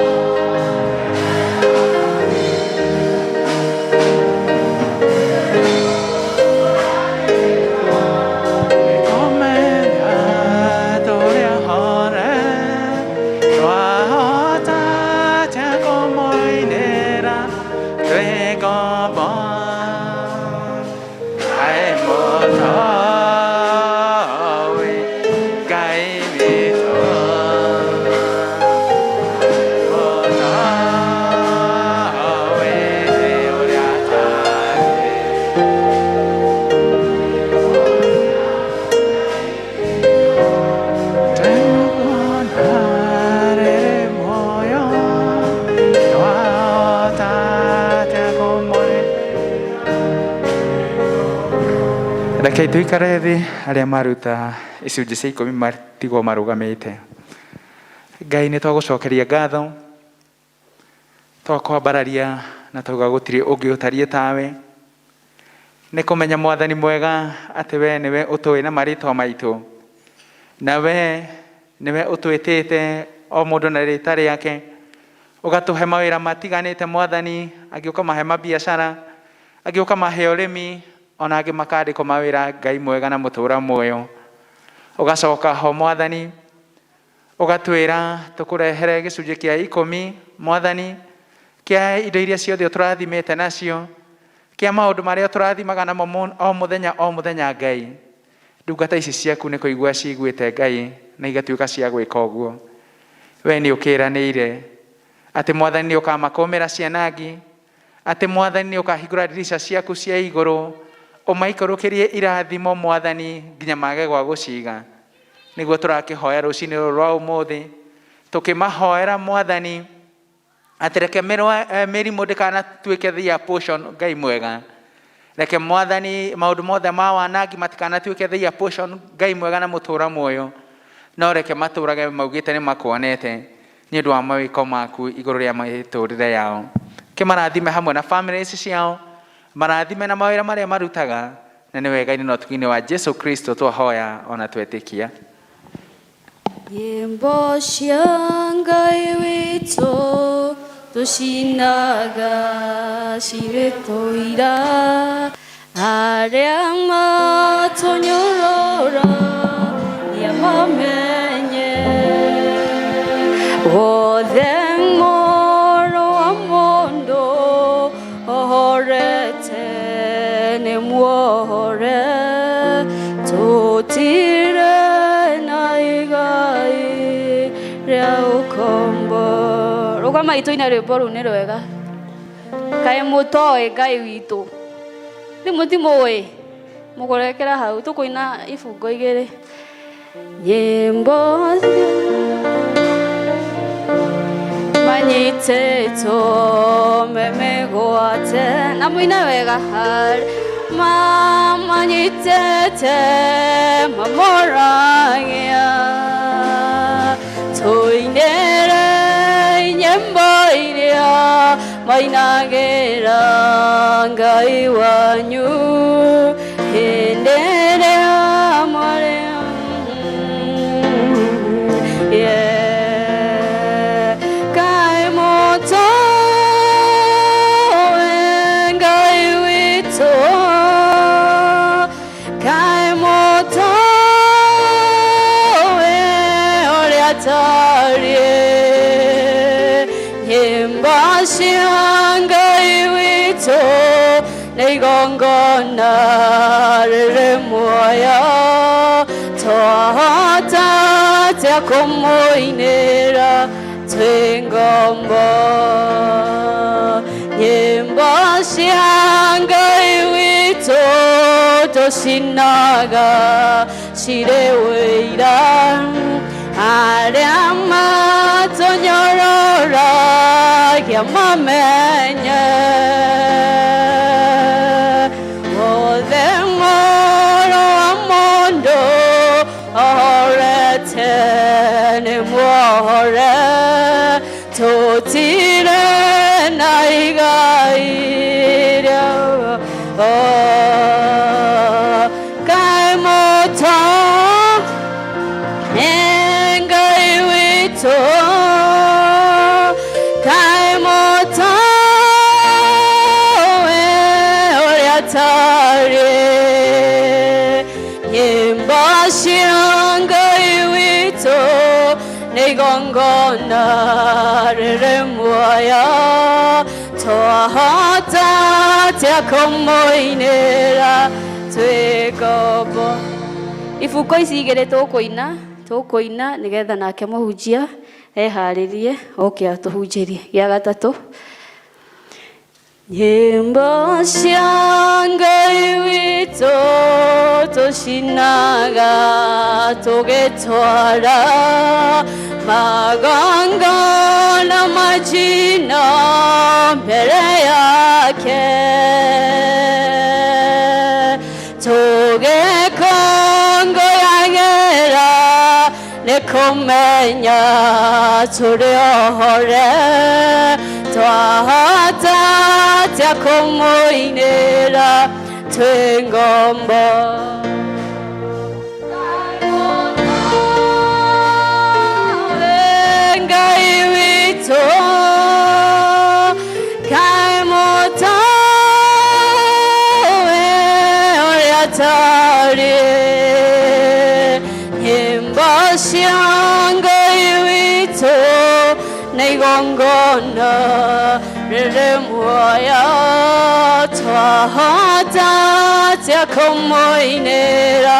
Rekei tũikare thĩ arĩa maruta icunjĩ cia ikũmi matigwo marũgamĩte. Ngai nĩ twagũcokeria ngatho twakwambararia na twauga gũtirĩ ũngĩ ũtariĩ tawe nĩ kũmenya mwathani mwega atĩ we nĩwe ũtũĩ na marĩtwa maitũ na we nĩwe ũtwĩtĩte o mũndũ na rĩta rĩake ũgatũhe mawĩra matiganĩte mwathani angĩ ũkamahe mabiacara angĩ ũkamahe ũrĩmi ona angĩ makandĩkwo mawĩra Ngai mwega na mũtũra muoyo. Ũgacoka ho Mwathani ũgatwĩra tũkũrehere gĩcunjĩ kĩa ikũmi Mwathani, kĩa indo iria ciothe ũtũrathimĩte nacio, kĩa maũndũ marĩa ũtũrathimaga namo o mũthenya o mũthenya Ngai. Ndungata ici ciaku nĩ kũigua ciguĩte Ngai na igatuĩka cia gwĩka ũguo. We nĩ ũkĩranĩire atĩ Mwathani nĩ ũkamakũmĩra cianangi, atĩ Mwathani nĩ ũkahingũra ndirica ciaku cia igũrũ, ũmaikũrũkĩrie irathimo Mwathani nginya mage gwa gũciga. Nĩguo tũrakĩhoya rũcinĩ rũrũ rwa ũmũthĩ, tũkĩmahoera Mwathani atĩ reke mĩrimũ ndĩkanatuĩke their portion Ngai mwega. Reke Mwathani maũndũ mothe ma wanangi matikanatuĩke their portion Ngai mwega na mũtũra muoyo, no reke matũrage maugĩte nĩ makuonete nĩ ũndũ wa mawĩko maku igũrũ rĩa mĩtũrĩre yao. Kĩmarathime hamwe na families ciao, marathime na mawĩra marĩa marutaga, na nĩ wega-inĩ na ũtugi-inĩ wa Jesu Kristo twahoya ona twetĩkia. Nyĩmbo cia Ngai witũ tũcinaga cirĩ tũira, arĩa matũnyũrũra nĩamamenye. Wothe mũrũ wa mũndũ ohorete nĩ muohore, tũtire na igai rĩa ũkombo. Rũgama itũ ina rwĩmbo rũu nĩ rwega. Kaĩ mũtoĩ Ngai witũ, rĩu mũtimũĩ, mũkũrekera hau tũkũina ibungo igĩrĩ. Nyĩmbo manyitĩtwo me mĩgwate na mũine wega, mamanyitĩte mamoragia, tũinĩre nyĩmbo iria mainagĩra Ngai wanyu hĩndĩ ĩrĩa mwarĩ. Yeah. Kaĩ mũtoĩ Ngai witũ, kaĩ mũtoĩ ũrĩa atariĩ. Nyĩmbo cia Ngai witũ nĩ igongona rĩrĩ muoyo, twahota atĩa kũmũinĩra twĩ ngombo. Nyĩmbo cia Ngai witũ tũcinaga cirĩ wĩira, arĩa matũnyororagia mamenye. Wothe mũrũ wa mũndũ ohorete nĩ muohore, tũtire na igai rĩa. Kaĩ mũtoĩ Ngai witũ, kaĩ mũtoĩ ũrĩa atariĩ. Nyĩmbo cia Ngai witũ nĩ igongona rĩrĩ muoyo, twahota atĩa kũmũinĩra twĩ ngombo. Ibungo ici igĩrĩ tũkũina tũkũina nĩgetha nake mũhunjia eharĩrie oke atũhunjĩrie. Gĩa gatatũ, nyĩmbo cia Ngai witũ tũcinaga tũgĩtwara magongona majina mbere yake, tũgĩkũngũyagĩra nĩ kũmenya tũrĩ ohore, twahota atĩa kũmũinĩra twĩ ngombo. Ngai witũ, kaĩ mũtoĩ ũrĩa atariĩ. Nĩ igongona rĩrĩ muoyo twahota atĩa kũmũinĩra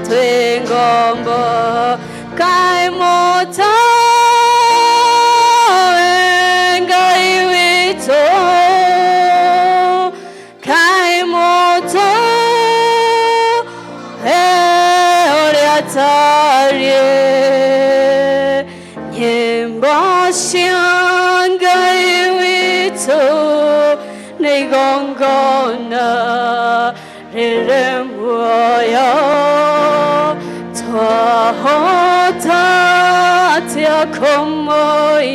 twĩ ngombo kaĩ mũtoĩ Ngai witũ kaĩ mũtoĩ ũrĩa atariĩ nyĩmbo cia Ngai witũ nĩ igongona rĩrĩ muoyo twahota atĩa kũmũinĩra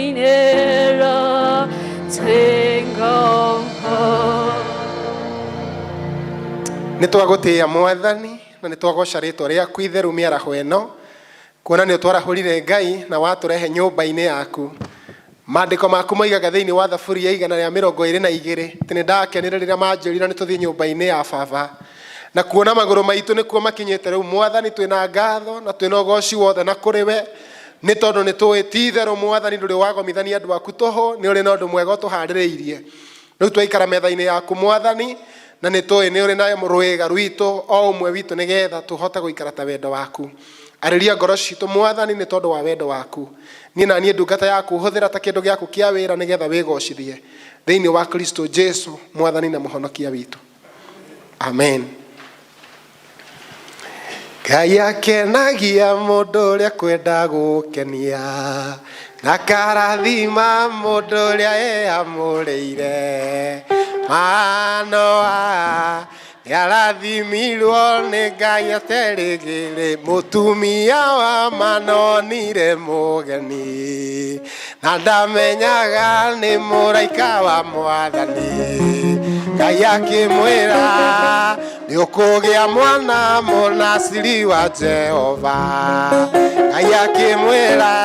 twĩ ngombo. Nä twagå mwathani na nä twagoca rä twa rä aku itheru mä araho ä no kuona nä å twarahå ngai na watå rehe nyå-mba-inä yaku. Mandĩko maku moigaga thĩinĩ wa thaburi ya 122 atĩ nĩ ndakenire rĩrĩa manjĩrire nĩ tũthiĩ nyũmba-inĩ ya baba na kuona magũrũ maitũ nĩkuo makinyĩte rĩu. Mwathani, twĩna ngatho na twĩna ũgoci wothe na kũrĩ we nĩ tondũ nĩ tũĩ ti itherũ mwathani ndũrĩ wagomithania andũ aku tũhũ, nĩ ũrĩ na ũndũ mwega ũtũharĩrĩirie. Rĩu twaikara metha-inĩ yaku mwathani na nĩ tũĩ nĩ ũrĩ na rwĩga rwitũ o ũmwe witũ nĩgetha tũhote gũikara ta wendo waku. Arĩria ngoro citũ mwathani nĩ tondũ wa wendo waku. Niĩ na niĩ ndungata yaku hũthĩra ta kĩndũ gĩaku kĩa wĩra nĩgetha wĩgocithie thĩinĩ wa Kristo Jesu mwathani na mũhonokia witũ, amen. Ngai akenagia mũndũ ũrĩa kwenda gũkenia na karathima mũndũ ũrĩa eamũrĩire. Manoa nĩarathimirwo nĩ Ngai aterĩgĩrĩ, mũtumia wa manonire mũgeni na ndamenyaga nĩ mũraika wa mwathani. Ngai akĩmwĩra nĩ ũkũgĩa mwana mũnaciri wa Jehova. Ngai akĩmwĩra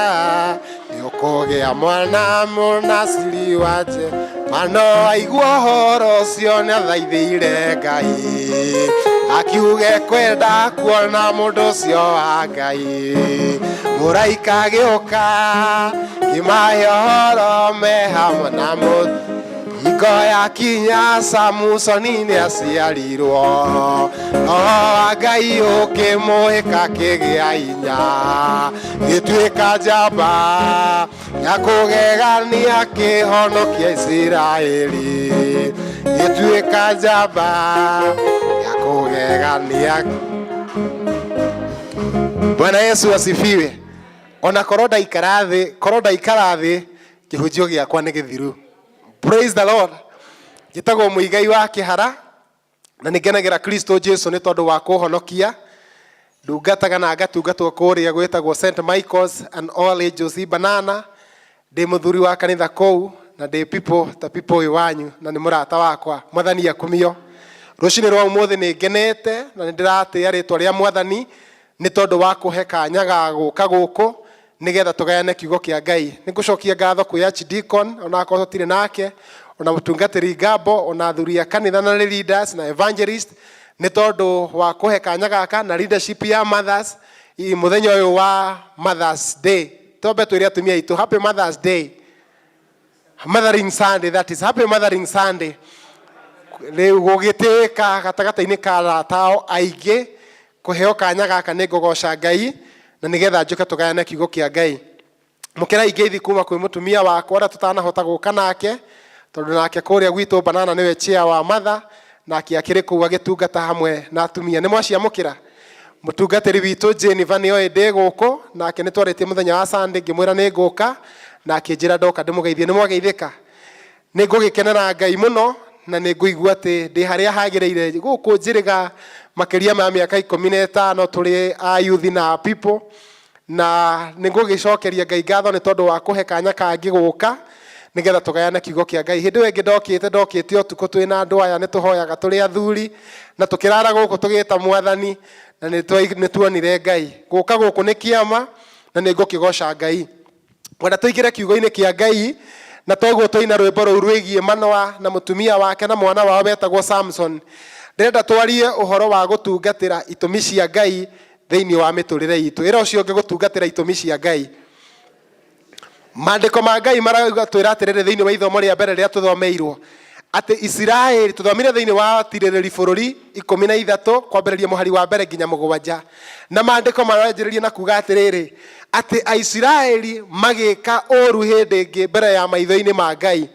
nĩ ũkũgĩa mwana mũnaciri wa Jehova. Mano aigua ũhoro ũcio nĩ athaithĩire Ngai akiuge kwenda kuona mũndũ ũcio wa Ngai. Mũraika agĩũka kĩmahe ũhoro me hamwe na mũndũ. Hingo yakinya Samusoni nĩ aciarirwo, roho wa Ngai ũkĩmũhĩka kĩgĩa hinya, gĩtuĩka njamba ya kũgegania kĩhonokia Isiraeli, gĩtuĩka njamba ya kũgegania. Bwana Yesu asifiwe. Ona korwo ndaikara thĩ, korwo ndaikara thĩ kĩhunjio gĩakwa nĩ gĩthiru. Praise the Lord. Njĩtagwo Mũigai wa Kĩhara na nĩ ngenagĩra Kristo Jesu nĩ tondũ wa kũhonokia. Ndungataga na ngatungatwo kũrĩa gwĩtagwo St Michael's and All Angels Banana. Ndĩ mũthuri wa kanitha kũu na ndĩ people ta people ũyũ wanyu na nĩ mũrata wakwa. Mwathani akumio. Rũcinĩ rwa ũmũthĩ nĩ ngenete na nĩ ndĩratĩĩa rĩtwa rĩa mwathani nĩ tondũ wa kũhe kanya ga gũka gũkũ nĩgetha tũgayane kiugo kĩa Ngai. Nĩ ngũcokia ngatho kwĩ Archdeacon ona akorwo tũtirĩ nake, ona mũtungatĩri Ngabo, ona athuri a kanitha na leaders na evangelist nĩ tondũ wa kũhe kanya gaka na leadership ya mothers mũthenya ũyũ wa Mothers Day. Twambe twĩre atumia aitũ happy Mothers Day. Mothering Sunday, that is happy Mothering Sunday. Rĩu gũgĩtĩĩka gatagatĩ-inĩ ka arata ao aingĩ kũheo kanya gaka nĩ ngũgoca Ngai na nĩgetha njũke tũgayane kiugo kĩa Ngai. Mũkĩra ingeithi kuma kwĩ mũtumia wakwa ũrĩa tũtanahota gũka nake tondũ nake kũrĩa gwitũ Banana nĩwe chair wa mother, nake akĩrĩ kũu agĩtungata hamwe na atumia. Nĩ mwaciamũkĩra? Mũtungatĩri witũ Jennifer nĩoĩ ndĩ gũkũ, nake nĩ twarĩtie mũthenya wa Sunday ngĩmwĩra nĩ ngũka na akĩnjĩra ndoka ndĩmũgeithie. Nĩ mwageithĩka? Nĩ ngũgĩkenera Ngai mũno na nĩ ngũigua atĩ ndĩ harĩa hagĩrĩire gũkũ njĩrĩga makĩria ma mĩaka 15 tũrĩ a youth na people, na nĩ ngũgĩcokeria Ngai ngatho nĩ tondũ wa kũhe kanya kangĩ gũka nĩgetha tũgayane kiugo kĩa Ngai. Hĩndĩ ĩyo ĩngĩ ndokĩte ũtukũ twĩna andũ aya, nĩ tũhoyaga tũrĩ athuri na tũkĩrara gũkũ tũgĩta mwathani na nĩ tuonire Ngai. Gũka gũkũ nĩ kĩama na nĩ ngũkĩgoca Ngai. Ngwenda tũingĩre kiugo-inĩ kĩa Ngai na toguo tũina rwĩmbo rũu rwĩgiĩ Manoa na mũtumia wake na mwana wao wetagwo Samson. Ndĩrenda twarie ũhoro wa gũtungatĩra itũmi cia Ngai thĩinĩ wa mĩtũrĩre itũ. Ĩra ũcio ũngĩ gũtungatĩra itũmi cia Ngai. Maandĩko ma Ngai maratwĩra atĩrĩrĩ thĩinĩ wa ithomo rĩa mbere rĩrĩa tũthomeirwo atĩ Isiraeli tũthomire thĩinĩ wa tirĩrĩri bũrũri 13 kwambĩrĩria mũhari wa mbere nginya 7, na maandĩko maranjĩrĩria na kuga atĩrĩrĩ atĩ Aisiraeli magĩka ũru hĩndĩ ĩngĩ mbere ya maitho-inĩ ma Ngai,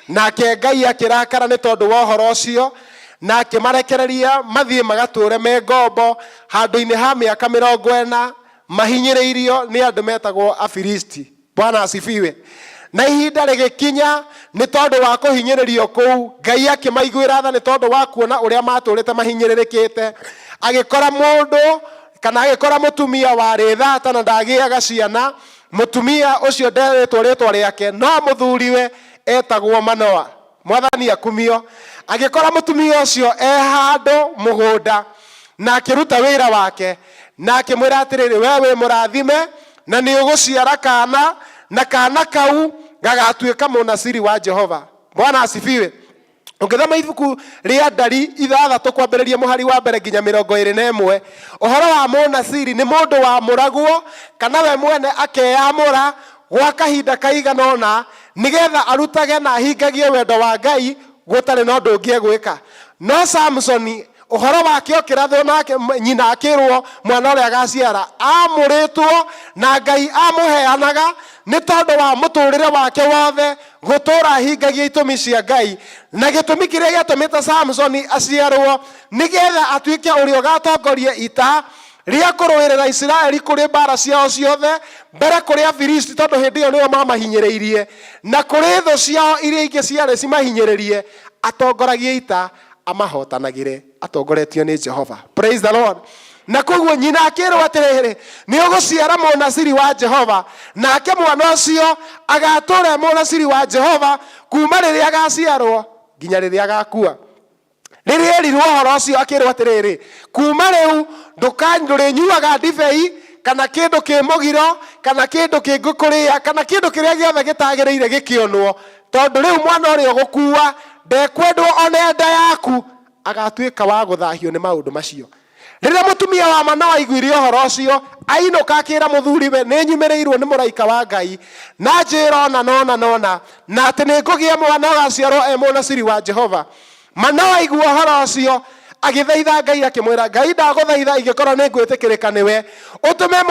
nake Ngai akĩrakara nĩ tondũ wa ũhoro ũcio, na akĩmarekereria mathiĩ magatũũre me ngombo handũ-inĩ ha mĩaka 40 mahinyĩrĩirio nĩ andũ metagwo Afilisti. Bwana asifiwe. Na ihinda rĩgĩkinya nĩ tondũ wa kũhinyĩrĩrio kũu, Ngai akĩmaiguĩra tha nĩ tondũ wa kuona ũrĩa matũrĩte mahinyĩrĩrĩkĩte. Agĩkora mũndũ kana agĩkora mũtumia warĩ thata na ndagĩaga ciana. Mũtumia ũcio nderĩtwo rĩtwa rĩake, no mũthuriwe etagwo Manoa. Mwathani akumio. Agĩkora mũtumia ũcio e handũ mũgũnda na akĩruta wĩra wake, na akĩmwĩra atĩrĩrĩ, we wĩ mũrathime na nĩ ũgũciara kana, na kana kau gagatuĩka mũnaciri wa Jehova. Bwana asifiwe. Ũngĩthoma ibuku rĩa Ndari 6 kwambĩrĩria mũhari wa mbere nginya 21, ũhoro wa mũnaciri nĩ mũndũ wamũragwo kana we mwene akeyamũra gwa kahinda kaigana ũna nĩgetha arutage na ahingagie wendo wa Ngai gũtarĩ na ũndũ ũngĩ egwĩka. No Samsoni ũhoro wake ũkĩrathwo nake nyina akĩrwo mwana ũrĩa agaciara amũrĩtwo na Ngai amũheanaga nĩ tondũ wa mũtũrĩre wake wothe gũtũra ahingagia itũmi cia Ngai. Na gĩtũmi kĩrĩa gĩatũmĩte Samsoni aciarwo nĩgetha atuĩke ũrĩa ũgatongoria ita rĩa kũrũĩrĩra Isiraeli kũrĩ mbara ciao ciothe, mbere kũrĩ Afilisti tondũ hĩndĩ ĩyo nĩo mamahinyĩrĩirie, na kũrĩ thũ ciao iria ingĩ ciarĩ cimahinyĩrĩrie, atongoragie ita amahotanagĩre atongoretio nĩ Jehova. Praise the Lord. Na koguo nyina akĩrwo atĩrĩrĩ, nĩ ũgũciara mũnaciri wa Jehova, nake mwana ũcio agatũra e mũnaciri wa Jehova kuma rĩrĩa agaciarwo nginya rĩrĩa agakua. Rĩrĩa erirwo ũhoro ũcio akĩrwo atĩrĩrĩ, kuma rĩu ndũrĩnyuaga ndibei kana kĩndũ kĩ mũgiro kana kĩndũ kĩngĩkũrĩa kana kĩndũ kĩrĩa gĩothe gĩtagĩrĩire gĩkĩonwo, tondũ rĩu mwana ũrĩa ũgũkua ndekwendwo one nda yaku, agatuĩka wa gũthahio nĩ maũndũ macio. Rĩrĩa mũtumia wa Manoa aiguire ũhoro ũcio, ainũka akĩra mũthuriwe, nĩ nyumĩrĩirwo nĩ mũraika wa Ngai na njĩra ona nona nona, na atĩ nĩ ngũgĩa mwana ũgaciarwo e mũnaciri wa Jehova. Manoa aigua ũhoro ũcio agĩthaitha Ngai akĩmwĩra, Ngai ndagũthaitha ingĩkorwo nĩ ngwĩtĩkĩrĩka nĩwe, ũtũme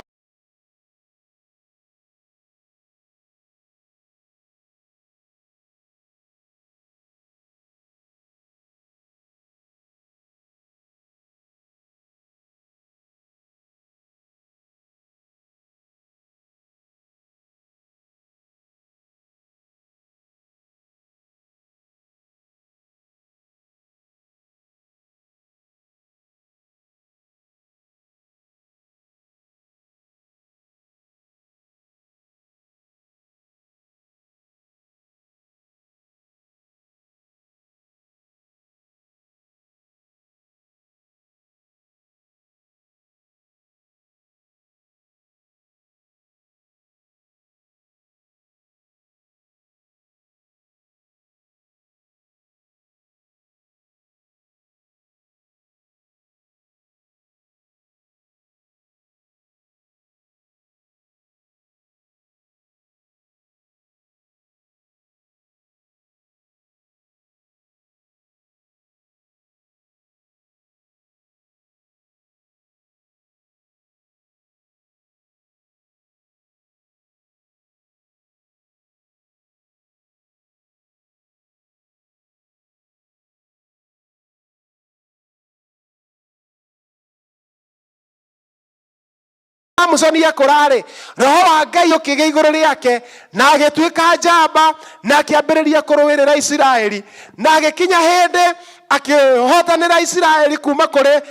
Samusoni akũra-rĩ, roho wa Ngai ũkĩgĩa igũrũ rĩake, na agĩtuĩka njamba, na akĩambĩrĩria kũrũĩrĩra Isiraeli, na agĩkinya hĩndĩ akĩhotanĩra Isiraeli kuma kũrĩ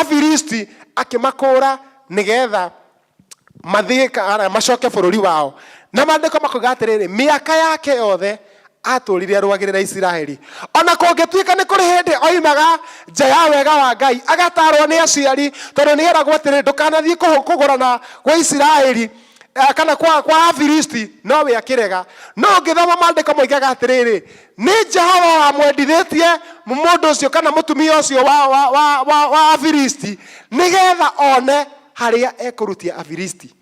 Afilisti, akĩmakũũra nĩgetha mathiĩ macoke bũrũri wao. Na maandĩko makoiga atĩrĩrĩ, mĩaka yake yothe atũrire arũagĩrĩra Isiraeli. Ona kũngĩtuĩka nĩ kũrĩ hĩndĩ oimaga nja ya wega wa Ngai, agatarwo nĩ aciari, tondũ nĩ eragwo atĩrĩrĩ, ndũkanathiĩ kũgũrana gwa Isiraeli kana kwa Afilisti, no we akĩrega. No ũngĩthoma maandĩko moigaga atĩrĩrĩ, nĩ Jehova wamwendithĩtie mũndũ ũcio kana mũtumia ũcio wa Afilisti, nĩgetha one harĩa ekũrutia Afilisti.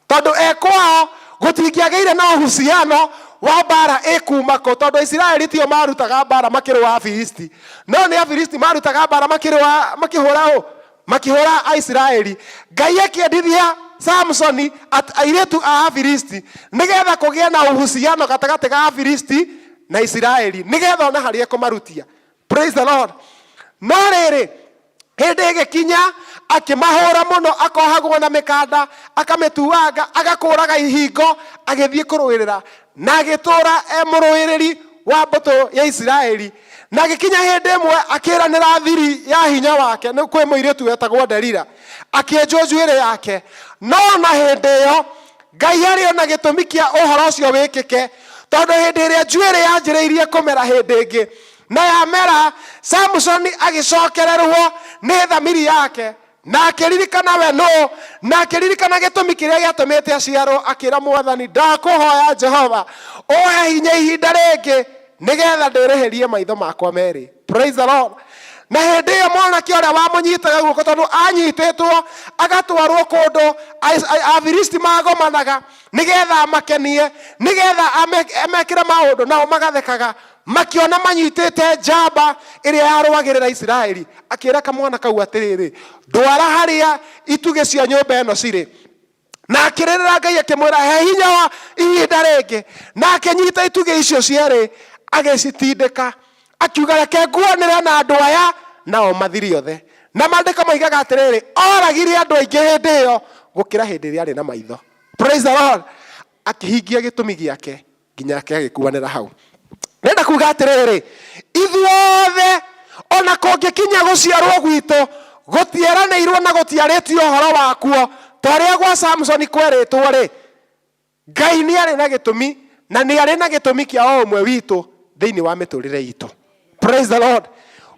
Tondũ e kwao Gũtingĩagĩire na uhusiano wa mbara ĩkuma kũ, tondũ Isiraeli tio marutaga mbara makĩrũa Afilisti, no nĩ Afilisti marutaga mbara makĩrũa, makĩhũra ũ, makĩhũra Aisiraeli. Ngai akĩendithia Samsoni airĩtu a Afilisti nĩgetha kũgĩe na uhusiano gatagatĩ ga Afilisti na Isiraeli, nĩgetha ona harĩa ekũmarutia. Praise the Lord. No rĩrĩ, hĩndĩ ĩgĩkinya akĩmahũra mũno, akohagwo na mĩkanda, akamĩtuanga, agakũraga ihingo, agĩthiĩ kũrũĩrĩra, na agĩtũra e mũrũĩrĩri wa mbũtũ ya Isiraeli. Na agĩkinya hĩndĩ ĩmwe akĩranĩra thiri ya hinya wake nĩ kwĩ mũirĩtu wetagwo Delila, akĩenjwo njuĩrĩ yake. No ona hĩndĩ ĩyo Ngai arĩ ona gĩtũmi kĩa ũhoro ũcio wĩkĩke, tondũ hĩndĩ ĩrĩa njuĩrĩ yanjĩrĩirie kũmera hĩndĩ ĩngĩ na yamera, Samsoni agĩcokererwo nĩ thamiri yake, na akĩririkana we nũ, na akĩririkana gĩtũmi kĩrĩa gĩatũmĩte aciarwo, akĩra Mwathani, ndakũhoya Jehova ũhe hinya ihinda rĩngĩ nĩgetha ndĩrĩhĩrie maitho makwa merĩ. Praise the Lord. Na hĩndĩ ĩyo mwanake ũrĩa wamũnyitaga guoko, tondũ anyitĩtwo agatwarwo kũndũ Afilisti magomanaga nĩgetha amakenie, nĩgetha amekĩre maũndũ, nao magathekaga makiona manyitĩte njamba ĩrĩa yarũagĩrĩra Isiraeli. Akĩra kamwana kau atĩrĩrĩ, ndwara harĩa itugĩ cia nyũmba ĩno cirĩ. Na akĩrĩrĩra Ngai akĩmwĩra, he hinya wa ihinda rĩngĩ. Na akĩnyita itugĩ icio cierĩ agĩcitindĩka, akiuga, reke nguanĩre na andũ aya nao mathire othe. Na maandĩko moigaga atĩrĩrĩ, oragire andũ aingĩ hĩndĩ ĩyo gũkĩra hĩndĩ ĩrĩa arĩ na maitho. Praise the Lord. Akĩhingia gĩtũmi gĩake nginya ake agĩkuanĩra hau. Ndĩrenda kuga atĩrĩrĩ, ithuothe ona kũngĩkinya gũciarwo gwitũ gũtieranĩirwo na gũtiarĩtio ũhoro wakuo ta ũrĩa gwa Samsoni kwerĩtwo rĩ, Ngai nĩ arĩ na gĩtũmi, na nĩ arĩ na gĩtũmi kĩa o ũmwe witũ thĩinĩ wa mĩtũrĩre itũ. Praise the Lord.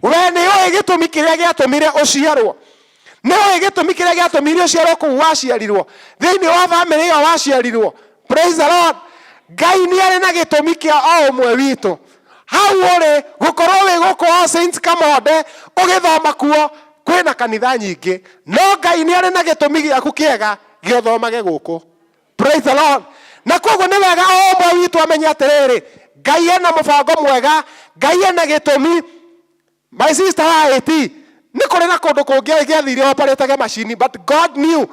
We nĩ ũĩ gĩtũmi kĩrĩa gĩatũmire ũciarwo? Nĩ ũĩ gĩtũmi kĩrĩa gĩatũmire ũciarwo kũu waciarirwo, thĩinĩ wa bamĩrĩ ĩyo waciarirwo? Praise the Lord. Ngai nĩ arĩ na gĩtũmi kĩa o ũmwe witũ. Hau ũrĩ gũkorwo wĩ gũkũ All Saints Kamonde ũgĩthoma kuo, kwĩna kanitha nyingĩ, no Ngai nĩ arĩ na gĩtũmi gĩaku kĩega gĩothomage gũkũ. Praise the Lord. Na koguo nĩ wega o ũmwe witũ amenye atĩrĩrĩ, Ngai ena mũbango mwega, Ngai ena gĩtũmi. My sister wa IT, nĩ kũrĩ na kũndũ kũngĩ gĩathire operate macini, but God knew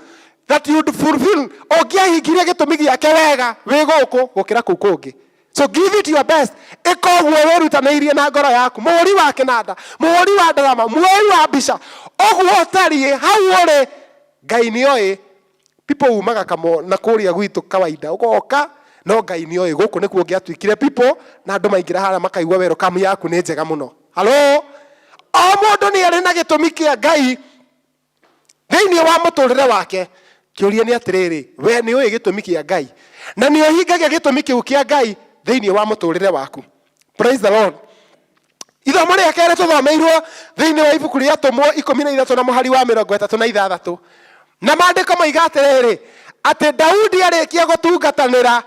that you'd fulfill, ũngĩahingirie gĩtũmi gĩake wega wĩ gũkũ gũkĩra kũu kũngĩ. So give it your best. Ĩka ũguo wĩrutanĩirie na ngoro yaku. Mũhũri wa kĩnanda, mũhũri wa ndarama, muoi wa mbica, ũguo ũtariĩ hau ũrĩ, Ngai nĩoĩ. People umaga kamo na kũrĩa gwitũ kawaida ũgoka, no Ngai nĩoĩ gũkũ nĩkuo ũngĩatuĩkire people, na andũ maingĩra harĩa makaigua welcome yaku nĩ njega mũno. Hello? O mũndũ nĩ arĩ na gĩtũmi kĩa Ngai thĩinĩ wa mũtũrĩre wake. Kĩũria nĩ atĩrĩrĩ, we nĩ ũĩ gĩtũmi kĩa Ngai, na nĩ ũhingagia gĩtũmi kĩu kĩa Ngai thĩinĩ wa mũtũrĩre waku? Praise the Lord. Ithomo rĩa kerĩ tũthomeirwo thĩinĩ wa ibuku rĩa Atũmwo 13 na mũhari wa 36, na maandĩko moiga atĩrĩrĩ, atĩ Daudi arĩkia gũtungatanĩra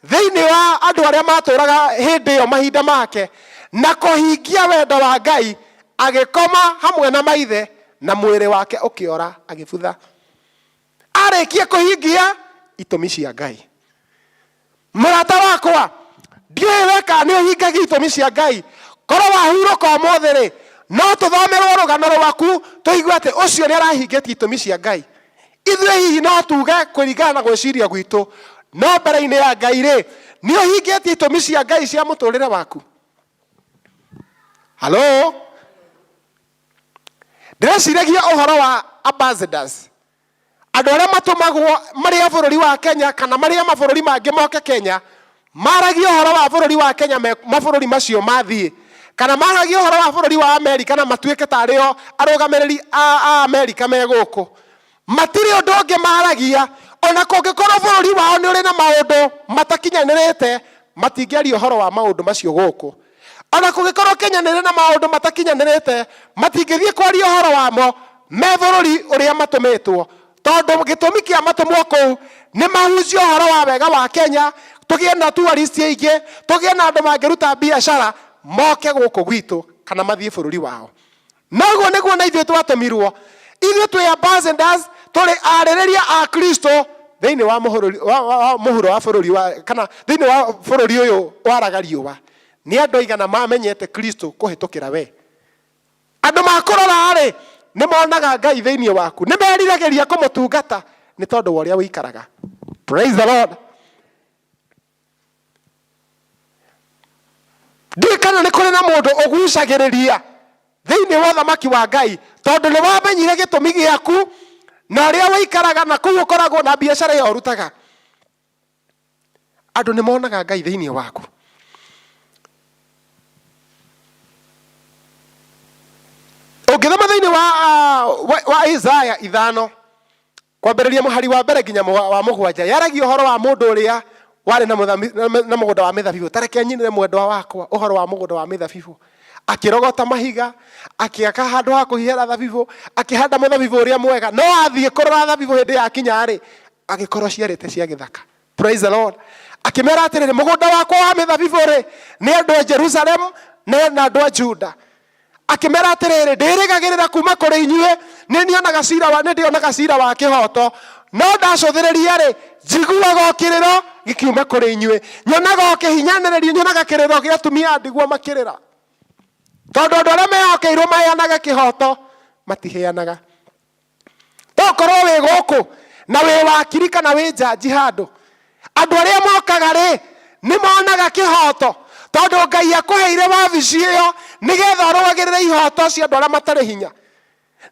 thĩinĩ wa andũ arĩa matũraga hĩndĩ ĩyo mahinda make na kũhingia wendo wa Ngai, agĩkoma hamwe na maithe, na mwĩrĩ wake ũkĩora, agĩbutha. Arĩkia kũhingia itũmi cia Ngai. Mũrata wakwa, ndiũĩ we kana nĩ ũhingagia itũmi cia Ngai. Korwo wahurũka ũmũthĩ rĩ, no tũthomerwo rũgano rwaku tũigue atĩ ũcio nĩ arahingĩtie itũmi cia Ngai. Ithuĩ hihi no tuge kũringana na gwĩciria gwitũ, no mbere-inĩ ya Ngai rĩ, nĩ ũhingĩtie itũmi cia Ngai cia mũtũrĩre waku? Hello? Ndĩreciragia ũhoro wa ambassadors, andũ arĩa matũmagwo marĩ a bũrũri wa Kenya kana marĩ a mabũrũri mangĩ moke Kenya, maragie ũhoro wa bũrũri wa Kenya me mabũrũri macio mathiĩ, kana maragie ũhoro wa bũrũri wa Amerika na matuĩke tarĩ o arũgamĩrĩri a Amerika me gũkũ. Matirĩ ũndũ ũngĩ maragia, ona kũngĩkorwo bũrũri wao nĩ ũrĩ na maũndũ matakinyanĩrĩte, matingĩaria ũhoro wa maũndũ macio gũkũ. Ona kũngĩkorwo Kenya nĩ ĩrĩ na maũndũ matakinyanĩrĩte, matingĩthiĩ kwaria ũhoro wamo me bũrũri ũrĩa matũmĩtwo, tondũ gĩtũmi kĩa matũmwo kũu nĩ mahunjie ũhoro wa wega wa Kenya, tũgĩe na tourist aingĩ, tũgĩe na andũ mangĩruta biacara moke gũkũ gwitũ kana mathiĩ bũrũri wao. Noguo nĩguo na ithuĩ twatũmirwo. Ithuĩ twĩ ambassadors, tũrĩ arĩrĩria a Kristo Thĩinĩ wa mũhũrũri- wa- wa- wa mũhuro wa bũrũri wa kana thĩinĩ wa bũrũri ũyũ waraga riũa nĩ andũ aigana mamenyete Kristo kũhĩtũkĩra we? Andũ makũrora-rĩ, nĩ monaga Ngai thĩinĩ waku, nĩ meriragĩria kũmũtungata nĩ tondũ wa ũrĩa ũikaraga. Praise the Lord. Ndiũĩ kana nĩ kũrĩ na mũndũ ũgucagĩrĩria thĩinĩ wa ũthamaki wa Ngai tondũ nĩ wamenyire gĩtũmi gĩaku na ũrĩa ũikaraga na kũu ũkoragwo na biacara ĩyo ũrutaga. Andũ nĩ monaga Ngai thĩinĩ waku. Ũngĩthoma thĩinĩ wa, wa, wa Isaya 5 kwambĩrĩria mũhari wa mbere nginya wa 7, yaragia ũhoro wa mũndũ ũrĩa warĩ na na mũgũnda wa mĩthabibũ. Ta reke nyinĩre mwendwa wakwa ũhoro wa mũgũnda wa mĩthabibũ. Akĩrogota mahiga, akĩaka handũ ha kũhihĩra thabibũ, akĩhanda mũthabibũ ũrĩa mwega. No athiĩ kũrora thabibũ hĩndĩ yakinya-rĩ, agĩkorwo ciarĩte cia gĩthaka. Praise the Lord. Akĩmera atĩrĩrĩ, mũgũnda wakwa wa mĩthabibũ-rĩ, nĩ andũ a Jerusalemu na andũ a Juda. Akĩmera atĩrĩrĩ, ndĩrĩgagĩrĩra kuma kũrĩ inyuĩ, nĩ nyonaga cira wa, nĩ ndĩonaga cira wa kĩhoto, no ndacũthĩrĩria-rĩ, njiguaga o kĩrĩro gĩkiuma kũrĩ inyuĩ, nyonaga o kĩhinyanĩrĩrio, nyonaga kĩrĩro gĩa atumia a ndigwa makĩrĩra. Tondũ andũ arĩa mehokeirwo maheanage kĩhoto matiheanaga. Tokorwo wĩ gũkũ na wĩ wakiri kana wĩ njanji handũ, andũ arĩa mokaga rĩ nĩ monaga kĩhoto, tondũ Ngai akũheire wabici ĩyo nĩgetha ũrũagĩrĩre ihoto cia andũ arĩa matarĩ hinya.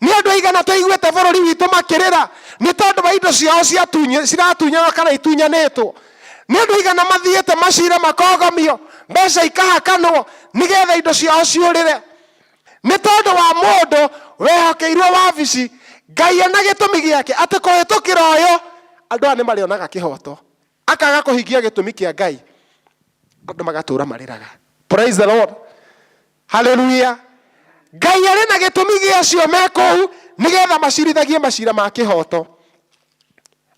Nĩ andũ aigana tũiguĩte bũrũri witũ makĩrĩra nĩ tondũ wa indo ciao ciratunyanwo kana itunyanĩtwo. Nĩ andũ aigana mathiĩte macira makogomio, mbeca ikahakanwo nĩgetha indo ciao ciũrĩre. Nĩ tondũ wa mũndũ wehokeirwo wabici, Ngai ena gĩtũmi gĩake atĩ kũhĩtũkĩra ũyũ andũ aya nĩ marĩonaga kĩhoto. Akaga kũhingia gĩtũmi kĩa Ngai, andũ magatũra marĩraga. Praise the Lord. Hallelujah. Ngai arĩ na gĩtũmi gĩa acio me kũu nĩgetha macirithagie macira ma kĩhoto.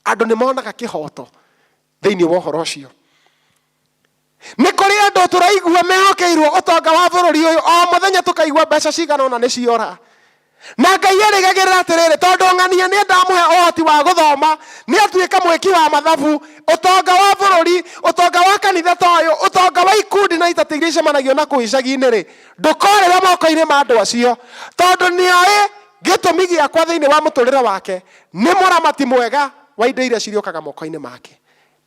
Andũ nĩ monaga kĩhoto thĩinĩ wa ũhoro ũcio. Nĩ kũrĩ andũ tũraigua mehokeirwo ũtonga wa bũrũri ũyũ, o mũthenya tũkaigua mbeca cigana ũna nĩ ciora. Na Ngai erĩgagĩrĩra atĩrĩrĩ, tondũ ng'ania nĩ ndamũhe ũhoti wa gũthoma, nĩ atuĩka mwĩki wa mathabu, ũtonga wa bũrũri, ũtonga wa kanitha ta ũyũ, ũtonga wa ikundi na itati iria icemanagio na kũu icagi-inĩ rĩ, ndũkorĩra moko-inĩ ma andũ acio, tondũ nĩoĩ gĩtũmi gĩakwa thĩinĩ wa mũtũrĩre wake nĩ mũramati mwega wa indo iria cirĩũkaga moko-inĩ make.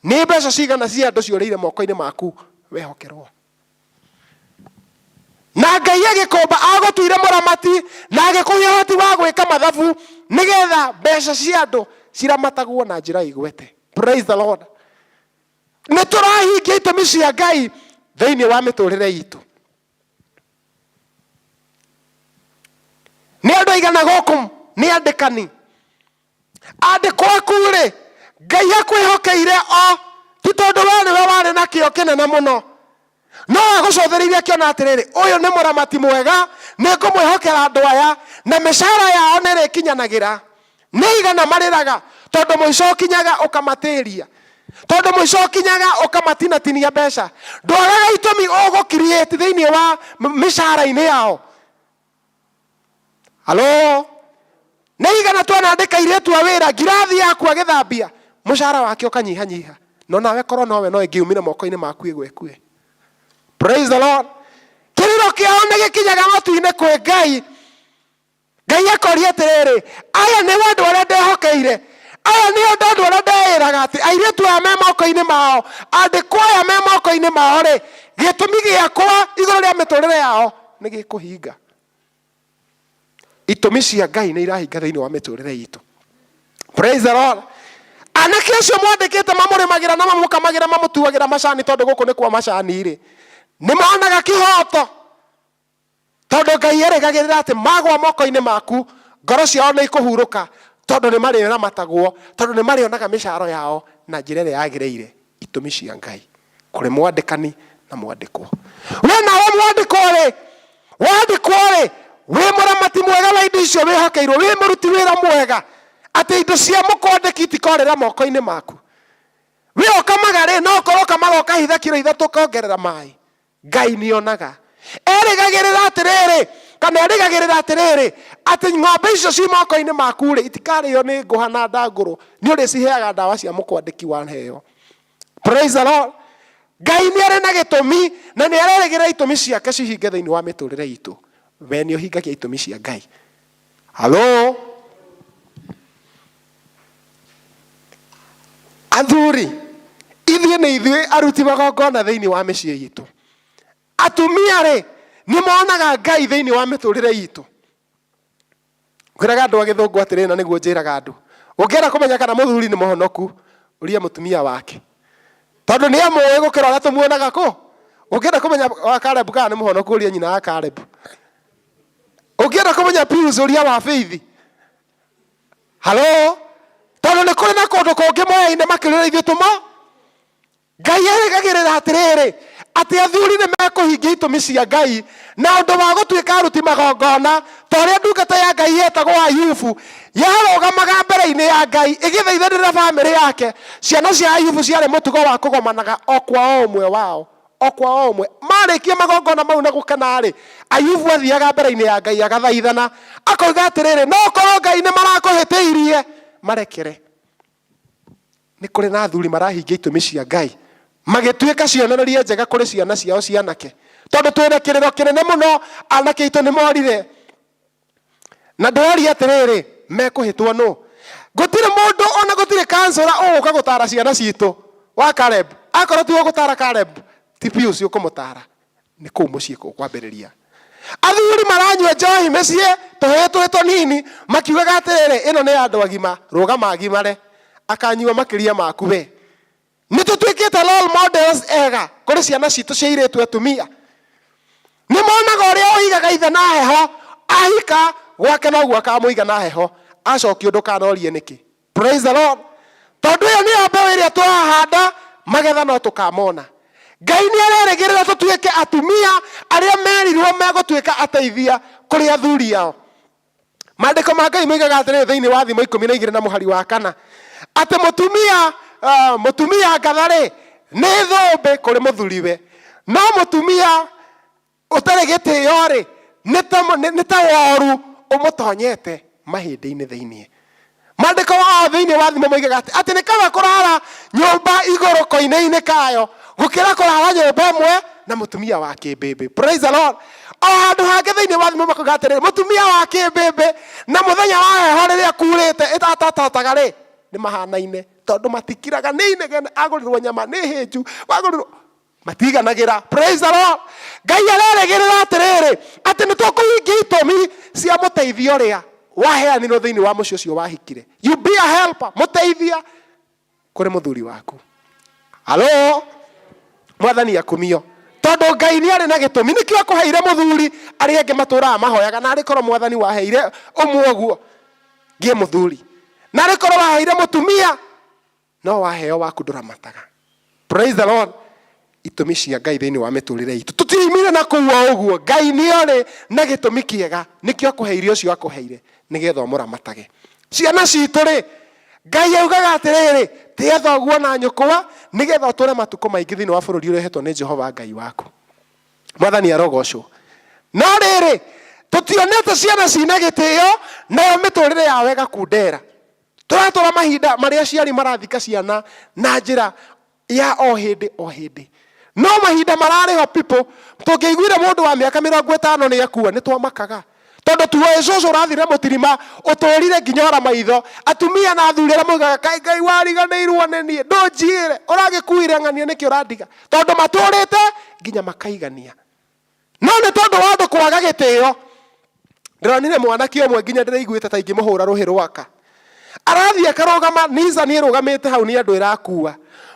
Nĩ mbeca cigana cia andũ ciũrĩire moko-inĩ maku wehokerwo? Na Ngai agĩkũmba agũtuire mũramati na agĩkũhe ũhoti wa gwĩka mathabu nĩgetha mbeca cia andũ ciramatagwo na njĩra ĩgwete. Praise the Lord. Nĩ tũrahingia itũmi cia Ngai thĩinĩ wa mĩtũrĩre itũ. Nĩ andũ aigana gũkũ nĩ andĩkani? Andĩkwo aku-rĩ, Ngai akwĩhokeire o ti tondũ we nĩwe warĩ na kĩyo kĩnene mũno, no agũcũthĩrĩirie akĩona atĩrĩrĩ, ũyũ nĩ mũramati mwega, nĩ ngũmwĩhokera andũ aya, na mĩcara yao nĩ ĩrĩkinyanagĩra. Nĩ aigana marĩraga tondũ mũico ũkinyaga ũkamatĩria, tondũ mũico ũkinyaga ũkamatinatinia mbeca. Ndwagaga itũmi ũgũ create thĩinĩ wa mĩcara-inĩ yao. Halo? Nĩ igana twanandĩka airĩtu a wĩra ngirathi yaku agĩthambia mũcara wake ũkanyihanyiha, no nawe korwo nowe no ĩngĩumire moko-inĩ maku ĩgwekue. Praise the Lord. Kĩrĩro kĩao nĩ gĩkinyaga matu-inĩ kwĩ Ngai. Ngai akoria atĩrĩrĩ, aya nĩ andũ arĩa ndehokeire, aya nĩ andũ arĩa ndeĩraga atĩ airĩtu aya me moko-inĩ mao, andĩkwo aya me moko-inĩ mao rĩ, gĩtũmi gĩakwa igũrũ rĩa mĩtũrĩre yao nĩ gĩkũhinga. Itũmi cia Ngai nĩ irahinga thĩinĩ wa mĩtũrĩre itũ. Praise the Lord. Anake acio mwandĩkĩte mamũrĩmagĩra na mamũkamagĩra mamũtuagĩra macani, tondũ gũkũ nĩ kwa macani rĩ, nĩ monaga kĩhoto, tondũ Ngai erĩgagĩrĩra atĩ magwa moko-inĩ maku ngoro ciao nĩ ikũhurũka, tondũ nĩ marĩramatagwo, tondũ nĩ marĩonaga mĩcaro yao na njĩra ĩrĩa yagĩrĩire. Itũmi cia Ngai kũrĩ mwandĩkani na mwandĩkwo. We nawe mwandĩkwo rĩ, wandĩkwo rĩ, wĩ mũramati mwega wa indo icio wĩhokeirwo, wĩ mũruti wĩra mwega, atĩ indo cia mũkwandĩki itikorĩra moko-inĩ maku. We ũkamaga rĩ, no ũkorwo ũkamaga ũkahitha kiro 3 ũkongerera maĩ. Ngai nĩonaga. Erĩgagĩrĩra atĩrĩrĩ, kana erĩgagĩrĩra atĩrĩrĩ, atĩ ng'ombe icio ci moko-inĩ maku rĩ, itikarĩo nĩ ngũha na ndangũrũ, nĩ ũrĩciheaga ndawa cia mũkwandĩki wa heo. Praise the Lord. Ngai nĩ arĩ na gĩtũmi na nĩ arerĩgĩrĩra itũmi ciake cihinge thĩinĩ wa mĩtũrĩre itũ. We nĩ ũhingagia itũmi cia Ngai. Halo? Athuri, ithuĩ nĩ ithuĩ aruti magongona thĩinĩ wa mĩciĩ itũ. Atumia rĩ, nĩ monaga Ngai thĩinĩ wa mĩtũrĩre itũ. Ngwĩraga andũ a gĩthũngũ atĩrĩrĩ, na nĩguo njĩraga andũ, ũngĩenda kũmenya kana mũthuri nĩ mũhonoku, ũria mũtumia wake, tondũ nĩ amũĩ gũkĩra ũrĩa tũmuonaga kũ. Ũngĩenda kũmenya wa Caleb kana nĩ mũhonoku, ũria nyina wa Caleb. Ũngĩenda kũmenya Pius, ũria wa Faith. Halo? Tondũ nĩ kũrĩ na kũndũ kũngĩ moyaine makĩrĩra ithuĩ tũmo. Ngai erĩgagĩrĩra atĩrĩrĩ, atĩ athuri nĩ mekũhingia itũmi cia Ngai na ũndũ wa gũtuĩka aruti magongona, ta ũrĩa ndungata ya Ngai yetagwo Ayubu yarũgamaga mbere-inĩ ya Ngai ĩgĩthaithanĩrĩra famĩlĩ yake. Ciana cia Ayubu ciarĩ mũtugo wa kũgomanaga o kwa o ũmwe wao, o kwa o ũmwe. Marĩkia magongona mau na gũkena-rĩ, Ayubu athiaga mbere-inĩ ya Ngai agathaithana, akoiga atĩrĩrĩ, no korwo Ngai nĩ marakũhĩtĩirie, marekere. Nĩ kũrĩ na athuri marahingia itũmi cia Ngai magĩtuĩka cionereria njega kũrĩ ciana ciao cianake, tondũ twĩna kĩrĩro kĩnene mũno, anake aitũ nĩ morire. Na ndĩroria atĩrĩrĩ, mekũhĩtwo nũ? Gũtirĩ mũndũ ona gũtirĩ kansũra ũgũka gũtara ciana citũ wa Caleb. Akorwo ti ũgũtara Caleb, ti Pius ũkũmũtara. Nĩ kũu mũciĩ kwambĩrĩria. Athuri maranyua njohi mĩciĩ tũhĩĩ twĩ tũnini makiugaga atĩrĩrĩ, ĩno nĩ ya andũ agima, rũgama agimare, akanyua makĩria maku we. Nĩ tũtuĩkĩte role models ega kũrĩ ciana citũ cia airĩtu atumia. Nĩ monaga ũrĩa ũigaga ithe na heho, ahika gwake noguo akamũiga na heho, acokia ũndũ kanorie nĩkĩ. Praise the Lord. Tondũ ĩyo nĩyo mbeũ ĩrĩa tũrahanda, magetha no tũkamona. Ngai nĩ arerĩgĩrĩra tũtuĩke atumia arĩa merirwo megũtuĩka ateithia kũrĩ athuri ao. Maandĩko ma Ngai moigaga atĩrĩrĩ thĩinĩ wa Thimo 12 na mũhari wa kana, atĩ mũtumia, mũtumia ngatha-rĩ, nĩ thũmbĩ kũrĩ mũthuriwe, no mũtumia ũtarĩ gĩtĩo-rĩ, nĩ ta woru ũmũtonyete mahĩndĩ-inĩ thĩinĩ. Maandĩko o thĩinĩ wa Thimo moigaga atĩ, atĩ nĩ kaba kũrara nyũmba igũrũ koine-inĩ kayo gũkĩra kũrara nyũmba ĩmwe na mũtumia wa kĩmbĩmbĩ. Praise the Lord. O handũ hangĩ thĩinĩ wa Thimo makoiga atĩrĩrĩ, mũtumia wa kĩmbĩmbĩ na mũthenya wa heho rĩrĩa kurĩte ĩtatatataga-rĩ, nĩ mahanaine, tondũ matikiraga, nĩ inegene, agũrĩrwo nyama nĩ hĩnju, wagũrĩrwo matiganagĩra. Praise the Lord. Ngai arerĩgĩrĩra atĩrĩrĩ, atĩ nĩ tũkũhingia itũmi cia mũteithia ũrĩa waheanirwo thĩinĩ wa mũciĩ ũcio wahikire. You be a helper, mũteithia kũrĩ mũthuri waku. Halo, mwathani akumio, tondũ Ngai nĩ arĩ na gĩtũmi, nĩkĩo akũheire mũthuri. Arĩa angĩ matũraga mahoyaga, na arĩ korwo mwathani waheire ũmwe ũguo ngĩe mũthuri, na arĩ korwo waheire mũtumia, no waheo waku ndũramataga. Praise the Lord. Itũmi cia Ngai thĩinĩ wa mĩtũrĩre itũ tũtiumire na kũu o ũguo. Ngai nĩ arĩ na gĩtũmi kĩega, nĩkĩo akũheire ũcio akũheire, nĩgetha ũmũramatage. Ciana citũ rĩ, Ngai augaga atĩrĩrĩ, tĩa thoguo na nyũkwa, nĩgetha ũtũre matukũ maingĩ thĩinĩ wa bũrũri ũrĩa ũhetwo nĩ Jehova Ngai waku. Mwathani arogocwo. No rĩrĩ, tũtionete ciana cina gĩtĩo, nayo mĩtũrĩre yao ĩgakundera. Tũratũra mahinda marĩa aciari marathika ciana na njĩra ya o hĩndĩ o hĩndĩ. No mahinda mararĩ ho people, tũngĩaiguire mũndũ wa mĩaka 50 nĩ akua, nĩ twamakaga. Tondũ tuoĩ cũcũ ũrathire mũtirima, ũtũrire nginya ora maitho. Atumia na athuri arĩa moigaga, kaĩ Ngai wariganĩirwo nĩ niĩ, ndũnjiĩre, ũragĩkuire ng'ania nĩkĩ ũrandiga. Tondũ matũrĩte nginya makaigania. No nĩ tondũ wa andũ kwaga gĩtĩo. Ndĩronire mwanake ũmwe nginya ndĩraiguĩte ta ingĩmũhũra rũhĩ rwaka. Arathiĩ akarũgama, Nissan ĩrũgamĩte hau nĩ andũ ĩrakua.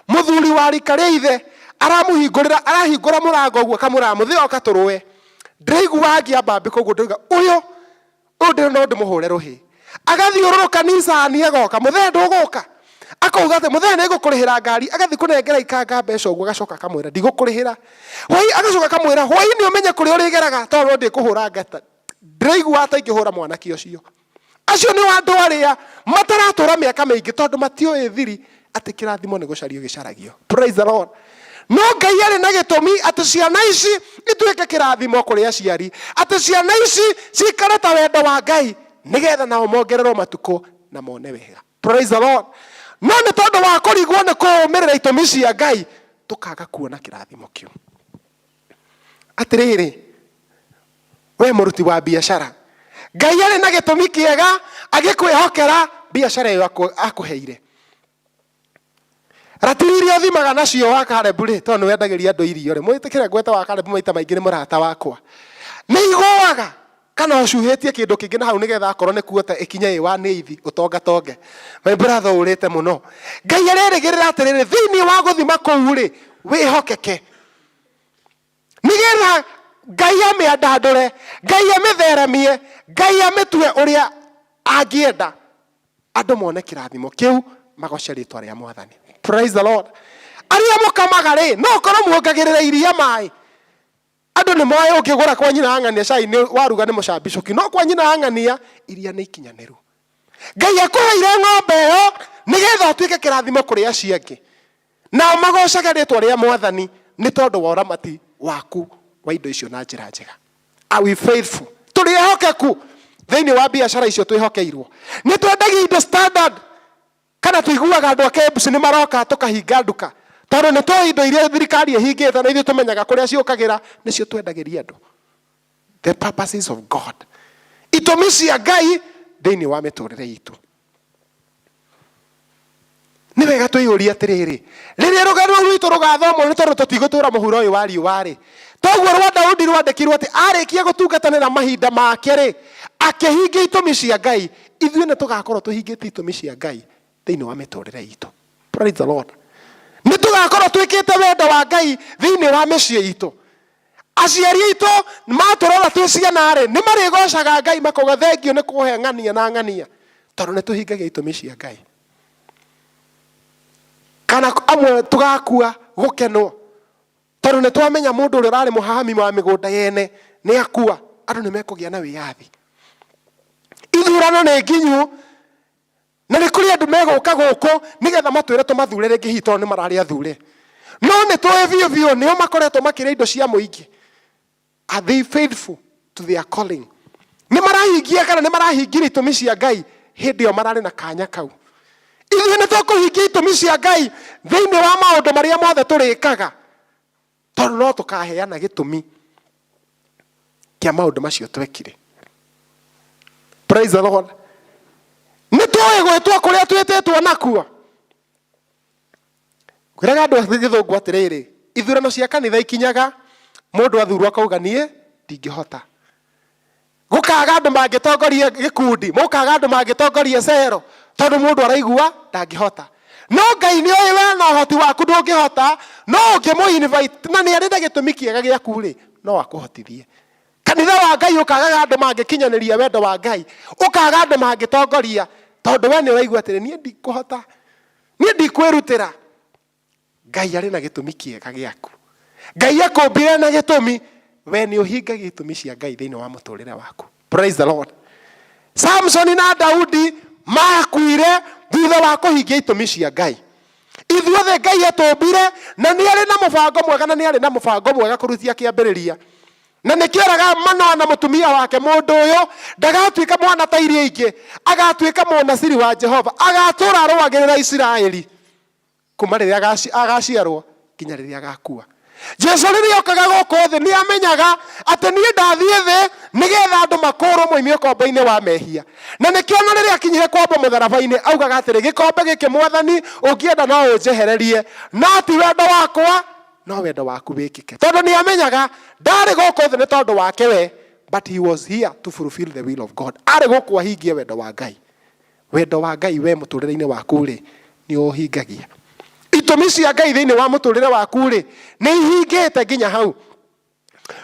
Mũthuri wa rika rĩa ithe aramũhingũrĩra, arahingũra mũrango ũguo akamũra, mũthee oka tũrũe. Ndĩraigua ngĩamba mbĩka ũguo ndĩrauga, ũyũ, ũyũ ndĩrona no ndĩmũhũre rũhĩ. Agathiũrũrũka Nissan agoka, mũthee ndũgũka? Akauga atĩ mũthee nĩ ngũkũrĩhĩra ngari, agathiĩ kũnengera ikanga mbeca ũguo, agacoka akamwĩra ndigũkũrĩhĩra. Hwai, agacoka akamwĩra hwainĩ ũmenye kũrĩa ũrĩgeraga tondũ no ndĩkũhũra ngata. Ndĩraigua ta ingĩhũra mwanake ũcio. Acio nĩo andũ arĩa mataratũra mĩaka mĩingĩ tondũ matiũĩ thiri atĩ kĩrathimo nĩ gũcario gĩcaragio. Praise the Lord. No Ngai arĩ na gĩtũmi atĩ ciana ici ituĩke kĩrathimo kũrĩ aciari, atĩ ciana ici cikare ta wendo wa Ngai, nĩgetha nao mongererwo matukũ na mone wega. Praise the Lord. No nĩ tondũ wa kũrigwo nĩ kũũmĩrĩra itũmi cia Ngai, tũkaga kuona kĩrathimo kĩu. Atĩrĩrĩ, we mũruti wa biacara, Ngai arĩ na gĩtũmi kĩega agĩkwĩhokera biacara ĩyo akũheire. Ratiri iria ũthimaga nacio wa Karebu rĩ, tondũ nĩ wendagĩria andũ irio rĩ, mwĩtĩkĩre ngwete wa Karebu maita maingĩ nĩ mũrata wakwa. Nĩ igũaga kana ũcuhĩtie kĩndũ kĩngĩ na hau nĩgetha akorwo nĩ kuota ĩkinye ĩ wa nĩ ithi ũtongatonge. My brother ũrĩte mũno. Ngai arerĩgĩrĩra atĩrĩrĩ, thĩinĩ wa gũthima kũu rĩ, wĩhokeke. Nĩgetha Ngai amĩandandũre, Ngai amĩtheremie, Ngai amĩtue ũrĩa angĩenda. Andũ mone kĩrathimo kĩu, magoce rĩtwa rĩa Mwathani. Praise the Lord. Arĩa mũkamaga rĩ, no ũkorwo muongagĩrĩra iria maĩ. Andũ nĩ moĩ ũngĩgũra kwa nyina wa ng'ania cai nĩ waruga nĩ mũcambicũki, no kwa nyina wa ng'ania iria nĩ ikinyanĩru. Ngai akũheire ng'ombe ĩyo nĩgetha ũtuĩke kĩrathimo kũrĩ acio angĩ, nao magocage rĩtwa rĩa Mwathani nĩ tondũ wa ũramati waku wa indo icio na njĩra njega. Are we faithful? Tũrĩ ehokeku thĩinĩ wa biacara icio twĩhokeirwo? Nĩ twendagia indo standard kana tũiguaga andũ a KEBS nĩ maroka tũkahinga nduka tondũ nĩ tũĩ indo iria thirikari ĩhingĩte na ithuĩ tũmenyaga kũrĩa ciũkagĩra nĩcio twendagĩria andũ. The purposes of God, itũmi cia Ngai thĩinĩ wa mĩtũrĩre itũ. Nĩ wega twĩyũrie atĩrĩrĩ, rĩrĩa rũgano rwitũ rũgathomwo nĩ tondũ tũtigũtũra mũhuro ũyũ wa riũa rĩ, toguo rwa Daudi rwandĩkirwo atĩ arĩkia gũtungatanĩra mahinda make rĩ, akĩhingia itũmi cia Ngai. Ithuĩ nĩ tũgakorwo tũhingĩtie itũmi cia Ngai thĩinĩ wa mĩtũrĩre itũ. Praise the Lord. Nĩ tũgakorwo twĩkĩte wendo wa Ngai thĩinĩ wa mĩciĩ itũ. Aciari aitũ matũrora twĩ ciana rĩ, nĩ marĩgocaga Ngai makauga thengio nĩ kũhe ng'ania na ng'ania, tondũ nĩ tũhingagia itũmi cia Ngai. Kana amwe tũgakua gũkenwo tondũ nĩ twamenya mũndũ ũrĩa ũrarĩ mũhahami wa mĩgũnda yene nĩ akua, andũ nĩ mekũgĩa na wĩyathi. Ithurano nĩ nginyu na nĩ kũrĩ andũ megũka gũkũ nĩgetha matwĩre tũmathure rĩngĩ hihi tondũ nĩ mararĩ athure, no nĩ tũĩ biũ biũ nĩo makoretwo makĩrĩa indo cia mũingĩ. Are they faithful to their calling? Nĩ marahingia kana nĩ marahingirie itũmi cia Ngai hĩndĩ ĩyo mararĩ na kanya kau? Ithuĩ nĩ tũkũhingia itũmi cia Ngai thĩinĩ wa maũndũ marĩa mothe tũrĩkaga, tondũ no tũkaheana gĩtũmi kĩa maũndũ macio twekire. Praise the Lord. Nĩ tũĩ gwĩtwo kũrĩa twĩtĩtwo nakuo. Kwĩraga andũ a gĩthũngũ atĩrĩrĩ, ithurano cia kanitha ikinyaga mũndũ athurwo akauga niĩ ndingĩhota. Gũkaga andũ mangĩtongoria gĩkundi, mũkaga andũ mangĩtongoria cero, tondũ mũndũ araigua ndangĩhota. No Ngai nĩ oĩ we na ũhoti waku ndũngĩhota, no ũngĩmũ invite na nĩ arĩ na gĩtũmi kĩega gĩaku rĩ, no akũhotithie. Kanitha wa Ngai ũkagaga andũ mangĩkinyanĩria wendo wa Ngai, ũkaga andũ mangĩtongoria, tondũ we nĩ ũraigua atĩrĩ, niĩ ndikũhota, niĩ ndikwĩrutĩra. Ngai arĩ na gĩtũmi kĩega gĩaku. Ngai akũmbire na gĩtũmi, we nĩ ũhingagia itũmi cia Ngai thĩinĩ wa mũtũrĩre waku. Praise the Lord. Samsoni na Daudi makuire thutha wa kũhingia itũmi cia Ngai. Ithuothe Ngai atũmbire na nĩ arĩ na mũbango mwega, na nĩ arĩ na mũbango mwega kũrutia kĩambĩrĩria. Na nĩkĩo eraga Manoa na mũtumia wake, mũndũ ũyũ ndagatuĩka mwana ta iria ingĩ, agatuĩka mũnaciri wa Jehova, agatũra arũagĩrĩra Isiraeli kuma rĩrĩa agaciarwo nginya rĩrĩa agakua. Jesu rĩrĩa okaga gũkũ thĩ nĩ amenyaga atĩ niĩ ndathiĩ thĩ nĩgetha andũ makũrwo moime ũkombo-inĩ wa mehia. Na nĩkĩo ona rĩrĩa akinyire kwambwo mũtharaba-inĩ augaga atĩrĩ, gĩkombe gĩkĩ Mwathani ũngĩenda no ũnjehererie, no ti wendo wakwa no wendo waku wĩkĩke. Tondũ nĩ amenyaga ndarĩ gũkũ thĩ nĩ tondũ wake we, but he was here to fulfill the will of God. Arĩ gũkũ ahingie wendo wa Ngai. Wendo wa Ngai we mũtũrĩre-inĩ waku rĩ, nĩ ũhingagia. Itũmi cia Ngai thĩinĩ wa mũtũrĩre waku rĩ, nĩ ihingĩte nginya hau.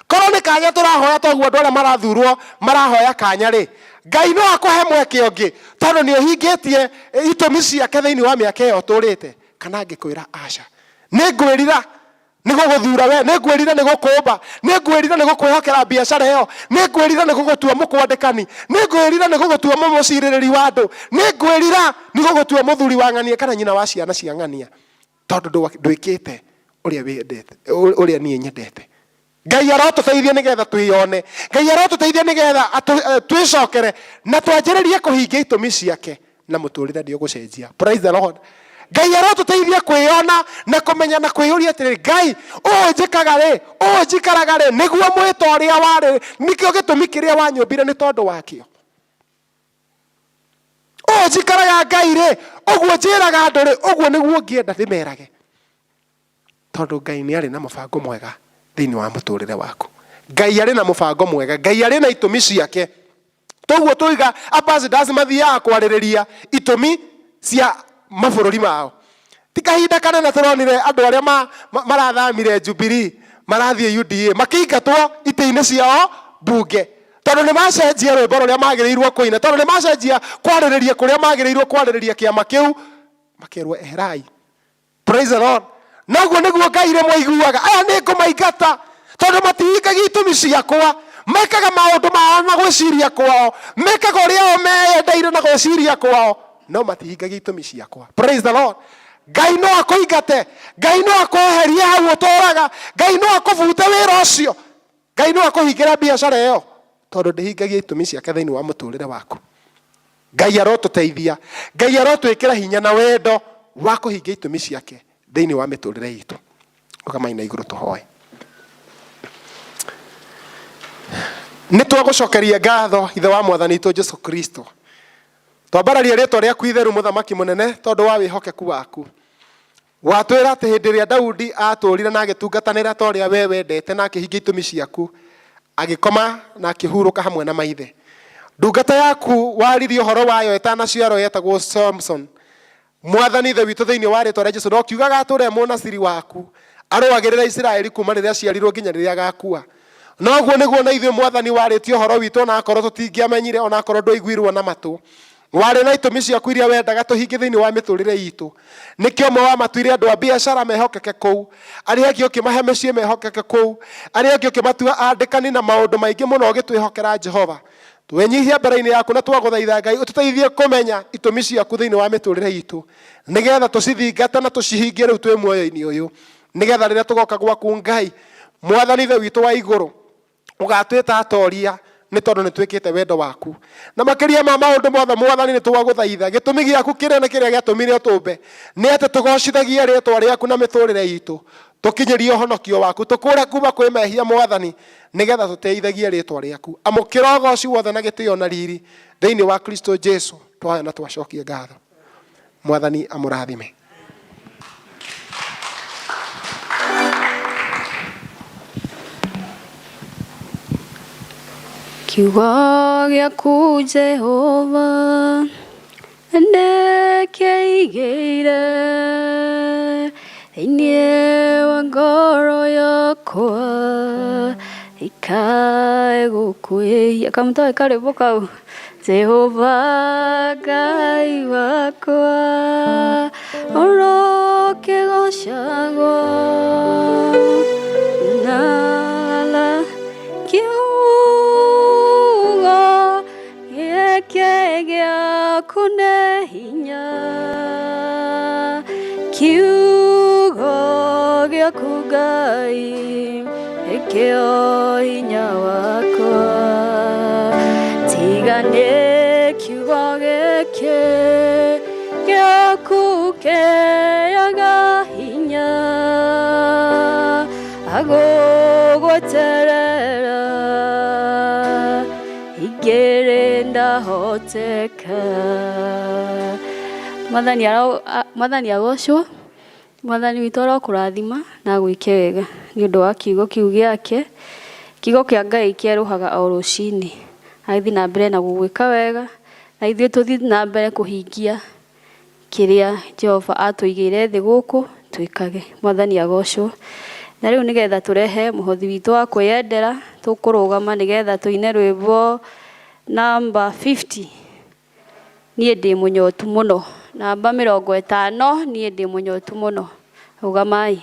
Korwo nĩ kanya tũrahoya toguo andũ arĩa marathurwo marahoya kanya rĩ, Ngai no akũhe mweke ũngĩ tondũ nĩ ũhingĩtie itũmi ciake thĩinĩ wa mĩaka ĩyo ũtũrĩte. Kana angĩkwĩra aca, nĩ ngwĩrira nĩ gũgũthura we, nĩ ngwĩrira nĩ gũkũmba, nĩ ngwĩrira nĩ gũkwĩhokera biacara ĩyo, nĩ ngwĩrira nĩ gũgũtua mũkwandĩkani, nĩ ngwĩrira nĩ gũgũtua mũcirĩrĩri wa andũ, nĩ ngwĩrira nĩ gũgũtua mũthuri wa ng'ania kana nyina wa ciana cia ng'ania, tondũ ndwĩkĩte Ũrĩa wendete, ũrĩa niĩ nyendete. Ngai arotũteithia nĩgetha twĩyone. Ngai arotũteithia nĩgetha twĩcokere na twanjĩrĩrie kũhingia itũmi ciake na mũtũrĩre nĩ ũgũcenjia. Praise the Lord. Ngai arotũteithia kwĩyona na kũmenya na kwĩyũria atĩrĩrĩ, Ngai, ũũ njĩkaga rĩ, ũũ njikaraga rĩ, nĩguo mwĩto ũrĩa warĩ, nĩkĩo gĩtũmi kĩrĩa wanyũmbire nĩ tondũ wakĩo. Ũũ njikaraga Ngai rĩ, ũguo njĩraga andũ rĩ, ũguo nĩguo ngĩenda ndĩmerage. Tondũ Ngai nĩ arĩ na mũbango mwega thĩinĩ wa mũtũrĩre waku. Ngai arĩ na mũbango mwega, Ngai arĩ na itũmi ciake. Toguo tuiga ambassadors mathiaga kwarĩrĩria itũmi cia mabũrũri mao. Ti kahinda kanene tũronire andũ arĩa marathamire Jubilee marathiĩ UDA makĩingatwo itĩ-inĩ ciao mbunge tondũ nĩ macenjia rwĩmbo rũrĩa magĩrĩirwo kũina, tondũ nĩ macenjia kwarĩrĩria kũrĩa magĩrĩirwo kwarĩrĩria kĩama kĩu, makerwo eherai. Praise the Lord. Noguo nĩguo Ngai rĩmwe aiguaga, aya nĩ ngũmaingata tondũ matihingagia itũmi ciakwa, mekaga maũndũ mao na gwĩciria kwao, mekaga ũrĩa o meyendeire na gwĩciria kwao, no matihingagia itũmi ciakwa. Praise the Lord. Ngai no akũingate, Ngai no akweherie hau ũtũraga, Ngai no akũbute wĩra ũcio, Ngai no akũhingĩre biacara ĩyo tondũ ndĩhingagia itũmi ciake thĩinĩ wa mũtũrĩre waku. Ngai arotũteithia, Ngai arotwĩkĩra hinya na wendo wa kũhingia itũmi ciake thĩinĩ wa mĩtũrĩre itũ. Rũgamai na igũrũ tũhoe. Nĩ twagũcokeria ngatho Ithe wa Mwathani witũ Jesu Kristo. Twambararia rĩtwa rĩaku itheru Mũthamaki mũnene tondũ wa wĩhokeku waku. Watwĩra atĩ hĩndĩ ĩrĩa Daudi aatũũrire na agĩtungatanĩra ta ũrĩa wee wendete na akĩhingia itũmi ciaku, agĩkoma na akĩhurũka hamwe na maithe. Ndungata yaku waririe ũhoro wayo ĩtanaciarwo yetagwo Samson. Mwathani Ithe witũ, thĩinĩ wa rĩĩtwa rĩa Jesu, na ũkiugaga atũũre e mũnaciri waku, arũagĩrĩra Isiraeli kuuma rĩrĩa aciarirwo nginya rĩrĩa agakua. Noguo nĩguo na ithuĩ Mwathani warĩtie ũhoro witũ o na akorwo tũtingĩamenyire, o na akorwo ndwaiguirwo na matũ. Warĩ na itũmi ciaku iria wendaga tũhingie thĩinĩ wa mĩtũrĩre itũ. Nĩkĩo ũmwe wamatuire andũ a biacara mehokeke kũu, arĩa angĩ ũkĩmahe mĩciĩ mehokeke kũu, arĩa angĩ ũkĩmatua andĩkani na maũndũ maingĩ mũno ũgĩtwĩhokera Jehova. Twenyihia mbere-inĩ yaku na twagũthaitha Ngai ũtũteithie kũmenya itũmi ciaku thĩinĩ wa mĩtũrĩre itũ, nĩgetha tũcithingate na tũcihingie rĩu twĩ muoyo-inĩ ũyũ, nĩgetha rĩrĩa tũgoka gwaku Ngai, Mwathani Ithe witũ wa igũrũ, ũgatwĩta atoria nĩ tondũ nĩ twĩkĩte wendo waku. Na makĩria ma maũndũ mothe Mwathani nĩ twagũthaitha, gĩtũmi gĩaku kĩnene kĩrĩa gĩatũmire ũtũmbe nĩ atĩ tũgocithagie rĩtwa rĩaku na mĩtũrĩre itũ, tũkinyĩrie ũhonokio waku, tũkũre kuma kwĩ mehia Mwathani, nĩgetha tũtĩithagie rĩtwa rĩaku. Amũkĩra ũgoci wothe na gĩtĩo na riri thĩinĩ wa Kristo Jesu, twahoya na twacokia ngatho. Mwathani amũrathime. Kiugo gĩaku Jehova nĩkĩigĩire thĩinĩ wa ngoro yakwa ikae gũkwĩhia. Kamũtoĩ karwĩmbo kau? Jehova Ngai wakwa ũrokĩgocagwo nala kiugo gĩkĩ gĩaku nĩ hinya kiugo gĩaku Ngai nĩkĩo hinya wakwa tiga nĩ kiugo gĩkĩ gĩaku kĩaga hinya agũgweterera ingĩrĩ ndahoteka. Mwathani Mwathani agocwo, Mwathani witũ arokũrathima na agwĩke wega nĩ ũndũ wa kiugo kĩu gĩake. Kiugo kĩa Ngai kĩerũhaga o rũcinĩ. Agĩthiĩ na mbere na gũgwĩka wega, na ithuĩ tũthiĩ na mbere kũhingia kĩrĩa Jehova atũigĩire thĩ gũkũ twĩkage. Mwathani agocwo. Na rĩu nĩgetha tũrehe mũhothi witũ wa kwĩyendera, tũkũrũgama nĩgetha tũine rwĩmbo namba 50. Niĩ ndĩ mũnyotu mũno. Namba 50, niĩ ndĩ mũnyotu mũno. Rũgamai.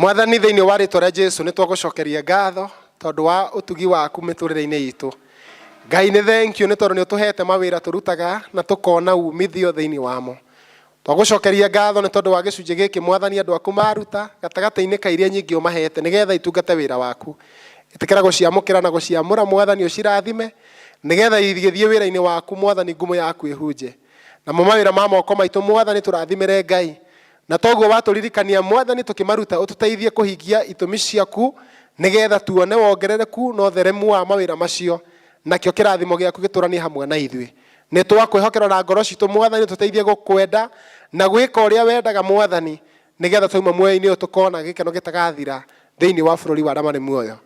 Mwathani, thĩinĩ wa rĩtwa rĩa Jesu nĩ twagũcokeria ngatho tondũ wa ũtugi waku mĩtũrĩre-inĩ itũ. Ngai nĩ thank you nĩ tondũ nĩ ũtũhete mawĩra tũrutaga na tũkona umithio thĩinĩ wamo. Twagũcokeria ngatho nĩ tondũ wa gĩcunjĩ gĩkĩ Mwathani andũ aku maruta gatagatĩ-inĩ ka iria nyingĩ ũmahete nĩgetha itungate wĩra waku. Ĩtĩkĩra gũciamũkĩra na gũciamũra Mwathani ũcirathime nĩgetha igĩthiĩ wĩra-inĩ waku Mwathani ngumo yaku ĩhunje. Namo mawĩra ma moko maitũ Mwathani tũrathimĩre Ngai. Na toguo watũririkania Mwathani tũkĩmaruta ũtũteithie kũhingia itũmi ciaku nĩgetha tuone wongerereku na ũtheremu wa mawĩra macio, nakĩo kĩrathimo gĩaku gĩtũranie hamwe na ithuĩ. Nĩ twakwĩhokera na ngoro citũ Mwathani ũtũteithie gũkwenda na gwĩka ũrĩa wendaga Mwathani, nĩgetha twauma muoyo-inĩ ũyũ tũkona gĩkeno gĩtagathira thĩinĩ wa bũrũri wa arĩa marĩ muoyo.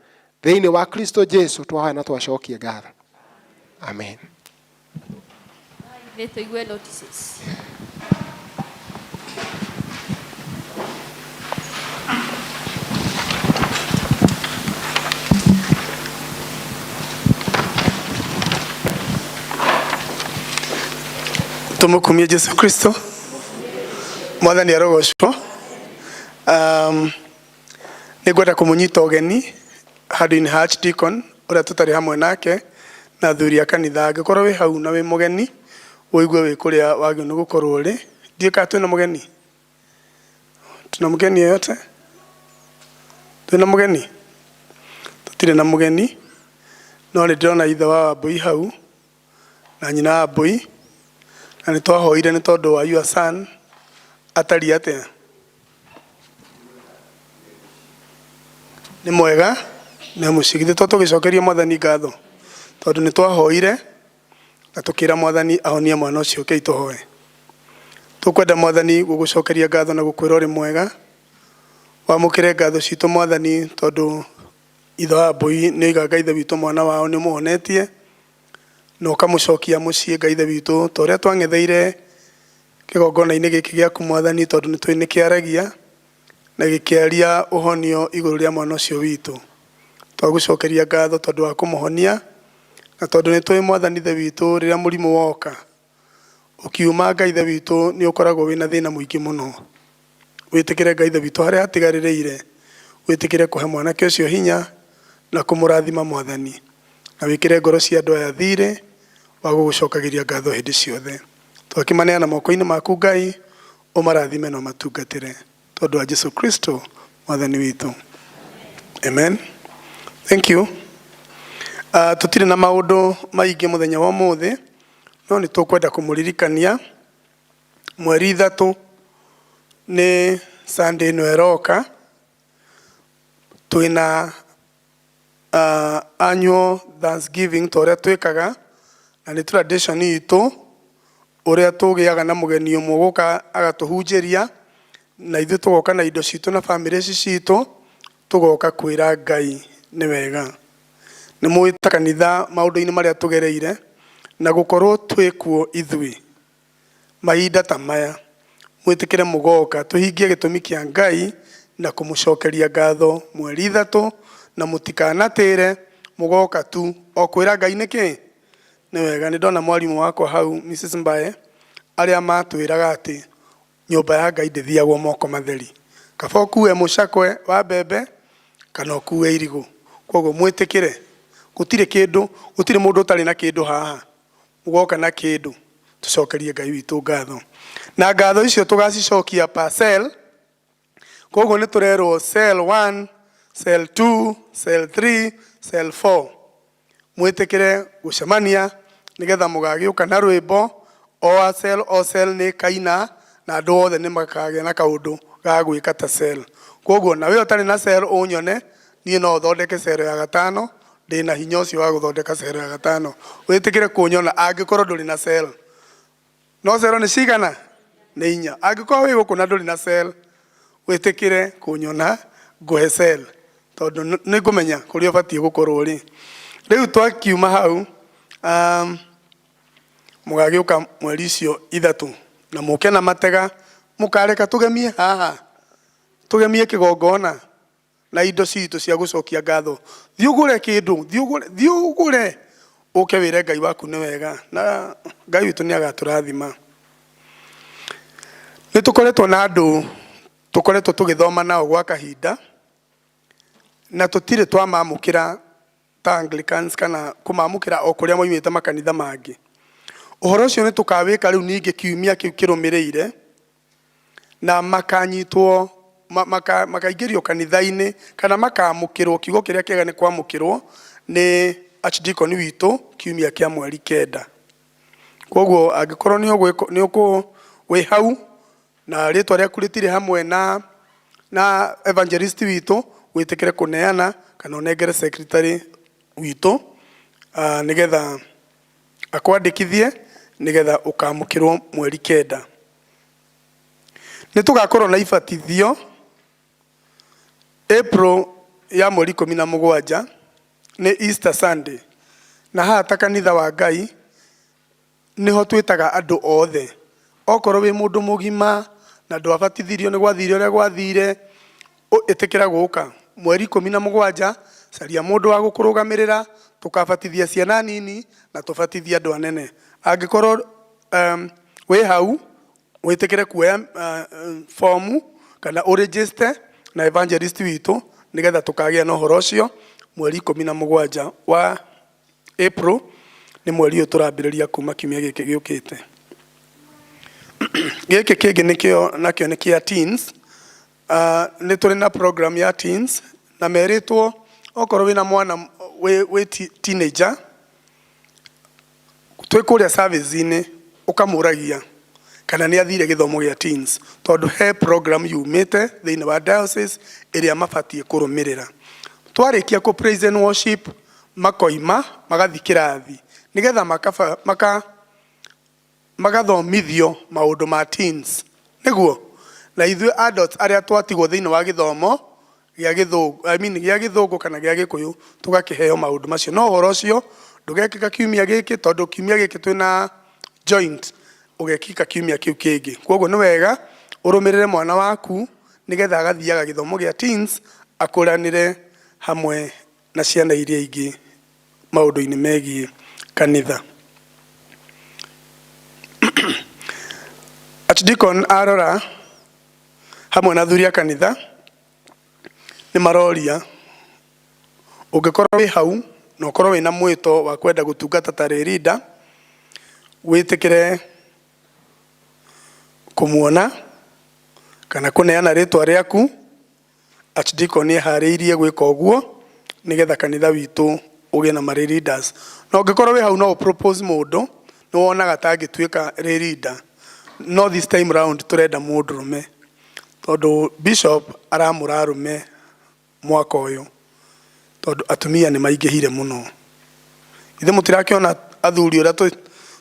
Thĩinĩ wa Kristo Jesu twahoya na twacokia ngatho. Amen. Nĩ tũigue notices. Tumukumie Jesu Kristo. Mwathani arogocwo. Nĩ ngwenda kũmũnyita ũgeni handũ-inĩ ha Archdeacon ũrĩa tũtarĩ hamwe nake na athuri a kanitha. Angĩkorwo wĩ hau na wĩ mũgeni, ũigue wĩ kũrĩa wagĩrĩirwo nĩ gũkorwo ũrĩ. Ndiũĩ kana twĩna mũgeni? Tuna mgeni yeyote? Twĩna mũgeni? Tũtirĩ na mũgeni, no nĩ ndĩrona ithe wa Wambũi hau na nyina wa Wambũi, na nĩ twahoire nĩ tondũ wa your son atariĩ atĩa? Nĩ mwega, nĩ mũciĩ. Githĩ to tũgĩcokerie Mwathani ngatho tondũ nĩ twahoire na tũkĩra Mwathani ahonie mwana ũcio. Kei tũhoe. Tũkwenda Mwathani gũgũcokeria ngatho na gũkwĩra ũrĩ mwega. Wamũkĩre ngatho citũ Mwathani tondũ ithe wa Wambũi nĩ oiga Ngai ithe witũ mwana wao nĩ ũmũhonetie na ũkamũcokia mũciĩ Ngai ithe witũ ta ũrĩa twang'etheire kĩgongona-inĩ gĩkĩ gĩaku Mwathani tondũ nĩ tũĩ nĩ kĩaragia na gĩkĩaria ũhonio igũrũ rĩa mwana ũcio witũ. Twagũcokeria ngatho tondũ wa kũmũhonia na tondũ nĩ tũĩ Mwathani ithe witũ rĩrĩa mũrimũ woka ũkiuma Ngai ithe witũ nĩ ũkoragwo wĩna thĩna mũingĩ mũno. Wĩtĩkĩre Ngai ithe witũ harĩa hatigarĩrĩire, wĩtĩkĩre kũhe mwanake ũcio hinya na kũmũrathima Mwathani, na wĩkĩre ngoro cia andũ aya thirĩ wa gũgũcokagĩria ngatho hĩndĩ ciothe. Twakĩmaneana moko-inĩ maku Ngai, ũmarathime na ũmatungatĩre tondũ wa Jesu Kristo Mwathani witũ. Amen. Thank you. Tũtirĩ na maũndũ maingĩ mũthenya wa ũmũthĩ, no nĩ tũkwenda kũmũririkania mweri 3 nĩ Sunday ĩno ĩroka, twĩna annual Thanksgiving ta ũrĩa twĩkaga, na nĩ tradition itũ ũrĩa tũgĩaga na mũgeni ũmwe gũka agatũhunjĩria, na ithuĩ tũgoka na indo citũ na famĩlĩ ici citũ, tũgoka kwĩra Ngai nĩ wega. Nĩ mũĩ ta kanitha maũndũ-inĩ marĩa tũgereire, na gũkorwo twĩkuo ithuĩ mahinda ta maya, mwĩtĩkĩre mũgoka tũhingie gĩtũmi kĩa Ngai na kũmũcokeria ngatho mweri 3, na mũtikanatĩre mũgoka tu o kwĩra Ngai nĩkĩ nĩ wega. Nĩ ndona mwarimũ wakwa hau Mrs Mbae arĩa matwĩraga atĩ nyũmba ya Ngai ndĩthiagwo moko matheri, kaba ũkue mũcakwe wa mbembe kana ũkue irigũ. Koguo mwĩtĩkĩre, gũtirĩ kĩndũ, gũtirĩ mũndũ ũtarĩ na kĩndũ haha, mũgoka na kĩndũ tũcokerie Ngai witũ ngatho, na ngatho icio tũgacicokia per cell. Koguo nĩ tũrerwo cell 1, cell 2, cell 3, cell 4. Mwĩtĩkĩre gũcemania nĩgetha mũgagĩũka na rwĩmbo o a cell, o cell nĩ kaina na andũ othe nĩ makagĩa na kaũndũ ga gwĩka ta cell. Koguo na we ũtarĩ na cell ũnyone, niĩ no thondeke cell ya gatano, ndĩna hinya ũcio wa gũthondeka cell ya gatano. Wĩtĩkĩre kũnyona angĩkorwo ndũrĩ na cell. No cell nĩ cigana? Nĩ 4. Angĩkorwo wĩ gũkũ na ndũrĩ na cell, wĩtĩkĩre kũnyona ngũhe cell, tondũ nĩ ngũmenya kũrĩa ũbatiĩ gũkorwo ũrĩ. Rĩu twakiuma hau, mũgagĩũka mweri icio 3 na mũke na matega, mũkareka tũgemie haha, tũgemie kĩgongona na indo citũ cia gũcokia ngatho. Thiĩ ũgũre kĩndũ, thiĩ ũgũre, thiĩ ũgũre, ũke wĩre Ngai waku nĩ wega, na Ngai witũ nĩ agatũrathima. Nĩ tũkoretwo na andũ Tũkoretwo tũgĩthoma nao gwa kahinda na tũtirĩ twamamũkĩra ta Anglicans kana kũmamũkĩra o kũrĩa moimĩte makanitha mangĩ. Ũhoro ũcio nĩ tũkawĩka rĩu ningĩ kiumia kĩu kĩrũmĩrĩire na makanyitwo makaingĩrio kanitha-inĩ kana makamũkĩrwo, kiugo kĩrĩa kĩega nĩ kwamũkĩrwo nĩ archdeacon witũ kiumia kĩa mweri kenda. Koguo angĩkorwo nĩ ũkũ wĩ hau na rĩtwa rĩaku rĩtirĩ hamwe na na evangelist witũ, wĩtĩkĩre kũneana kana ũnengere secretary witũ nĩgetha akwandĩkithie nĩgetha ũkamũkĩrwo mweri kenda. Nĩ tũgakorwo na ibatithio April ya mweri 17 nĩ Easter Sunday, na haha ta kanitha wa Ngai nĩho twĩtaga andũ othe. Okorwo wĩ mũndũ mũgima na ndwabatithirio nĩ gwathire ũrĩa gwathire, ĩtĩkĩra gũka mweri 17, caria mũndũ wa gũkũrũgamĩrĩra, tũkabatithia ciana nini na tũbatithie andũ anene. Angĩkorwo wĩ hau, wĩtĩkĩre kuoya fomu kana ũregister na evangelist witũ nĩgetha tũkagĩa na ũhoro ũcio mweri 17 wa April, nĩ mweri ũyũ tũrambĩrĩria kuma kiumia gĩkĩ gĩũkĩte. Gĩkĩ kĩngĩ nĩkĩo nakĩo nĩ kĩa teens. Nĩ tũrĩ na program ya teens na merĩtwo okorwo wĩna mwana wĩ teenager twĩ kũrĩa service-inĩ ũkamũragia kana nĩ athire gĩthomo gĩa teens, tondũ he program yumĩte thĩinĩ wa diocese ĩrĩa mabatiĩ kũrũmĩrĩra. Twarĩkia kũ praise and worship makoima magathiĩ kĩrathi nĩgetha magathomithio maũndũ ma teens, nĩguo na ithuĩ adults arĩa twatigwo thĩinĩ wa gĩthomo gĩa gĩthũngũ, I mean gĩa gĩthũngũ kana gĩa gĩkũyũ, tũgakĩheo maũndũ macio. No ũhoro ũcio ndũgekĩka kiumia gĩkĩ, tondũ kiumia gĩkĩ twĩna joint, ũgekĩka kiumia kĩu kĩngĩ. Koguo nĩ wega ũrũmĩrĩre mwana waku nĩgetha agathiaga gĩthomo gĩa teens akũranĩre hamwe na ciana iria ingĩ maũndũ-inĩ megiĩ kanitha. Archdeacon arora hamwe na athuri a kanitha nĩ maroria ũngĩkorwo wĩ hau na ũkorwo wĩna mwĩto wa kwenda gũtungata ta leader, wĩtĩkĩre kũmuona kana kũneana rĩtwa rĩaku. Archdeacon nĩ eharĩirie gwĩka ũguo nĩgetha kanitha witũ ũgĩe na marĩ leaders. Na ũngĩkorwo wĩ hau no propose mũndũ nĩ wonaga ta angĩtuĩka leader, no this time round tũrenda mũndũrũme, tondũ bishop aramũra arũme mwaka ũyũ, tondũ atumia nĩ maingĩhire mũno. Ithe mũtirakĩona athuri ũrĩa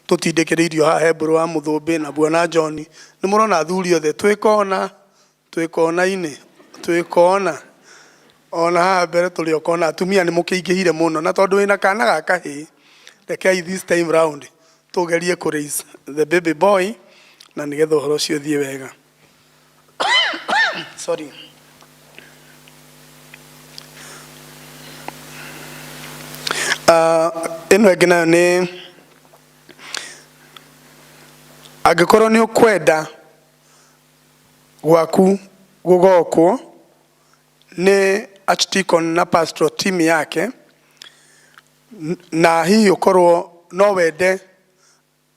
tũtindĩkĩrĩirio haha he mbũrũ wa Mũthũmbĩ na Bwana John, nĩ mũrona athuri othe twĩ kona, twĩ kona-inĩ, twĩ kona ona haha mbere tũrĩ o kona. Atumia nĩ mũkĩingĩhire mũno, na tondũ wĩna kana ga kahĩĩ, rekei this time round tũgerie kũ raise the baby boy na nĩgetha ũhoro ũcio ũthiĩ wega. Sorry. Ĩno ĩngĩ nayo nĩ angĩkorwo nĩ ũkwenda gwaku gũgokwo nĩ archdeacon na pastoral team yake, na hihi ũkorwo no wende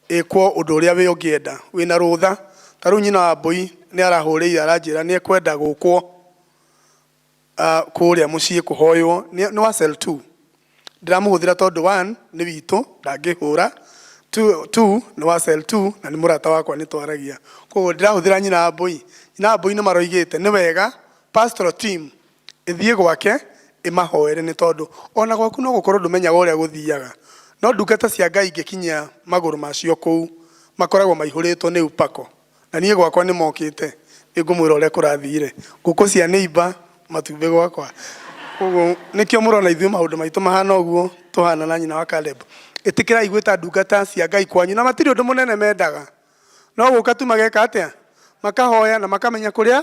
ĩkwo ũndũ ũrĩa wĩ ũngĩenda wĩna rũtha. Ta rĩu nyina wa mbũi nĩ arahũrĩire aranjĩra nĩ ekwenda gũkwo kũrĩa mũciĩ kũhoywo nĩ wa cell 2. Ndĩramũhũthĩra tondũ 1 nĩ witũ ndangĩhũra, 2 nĩ wa cell 2 na nĩ mũrata wakwa nĩ twaragia. Koguo ndĩrahũthĩra nyina wa mbũi. Nyina wa mbũi nĩ maroigĩte nĩ wega pastoral team ĩthiĩ gwake ĩmahoere, nĩ tondũ ona gwaku no gũkorwo ndũmenyaga ũrĩa gũthiaga, no ndungata cia Ngai ingĩkinyia magũrũ macio kũu makoragwo maihũrĩtwo nĩ upako. Na niĩ gwakwa nĩ mokĩte, nĩ ngũmwĩra ũrĩa kũrathire, ngũkũ cia neighbor matumbĩ gwakwa. Koguo nĩkĩo mũrona ithuĩ maũndũ maitũ mahana ũguo tũhana na nyina wa Caleb. Ĩtĩkĩrai gwĩta ndungata cia Ngai kwanyu, na matirĩ ũndũ mũnene mendaga, no gũka tu mageka atĩa, makahoya na makamenya kũrĩa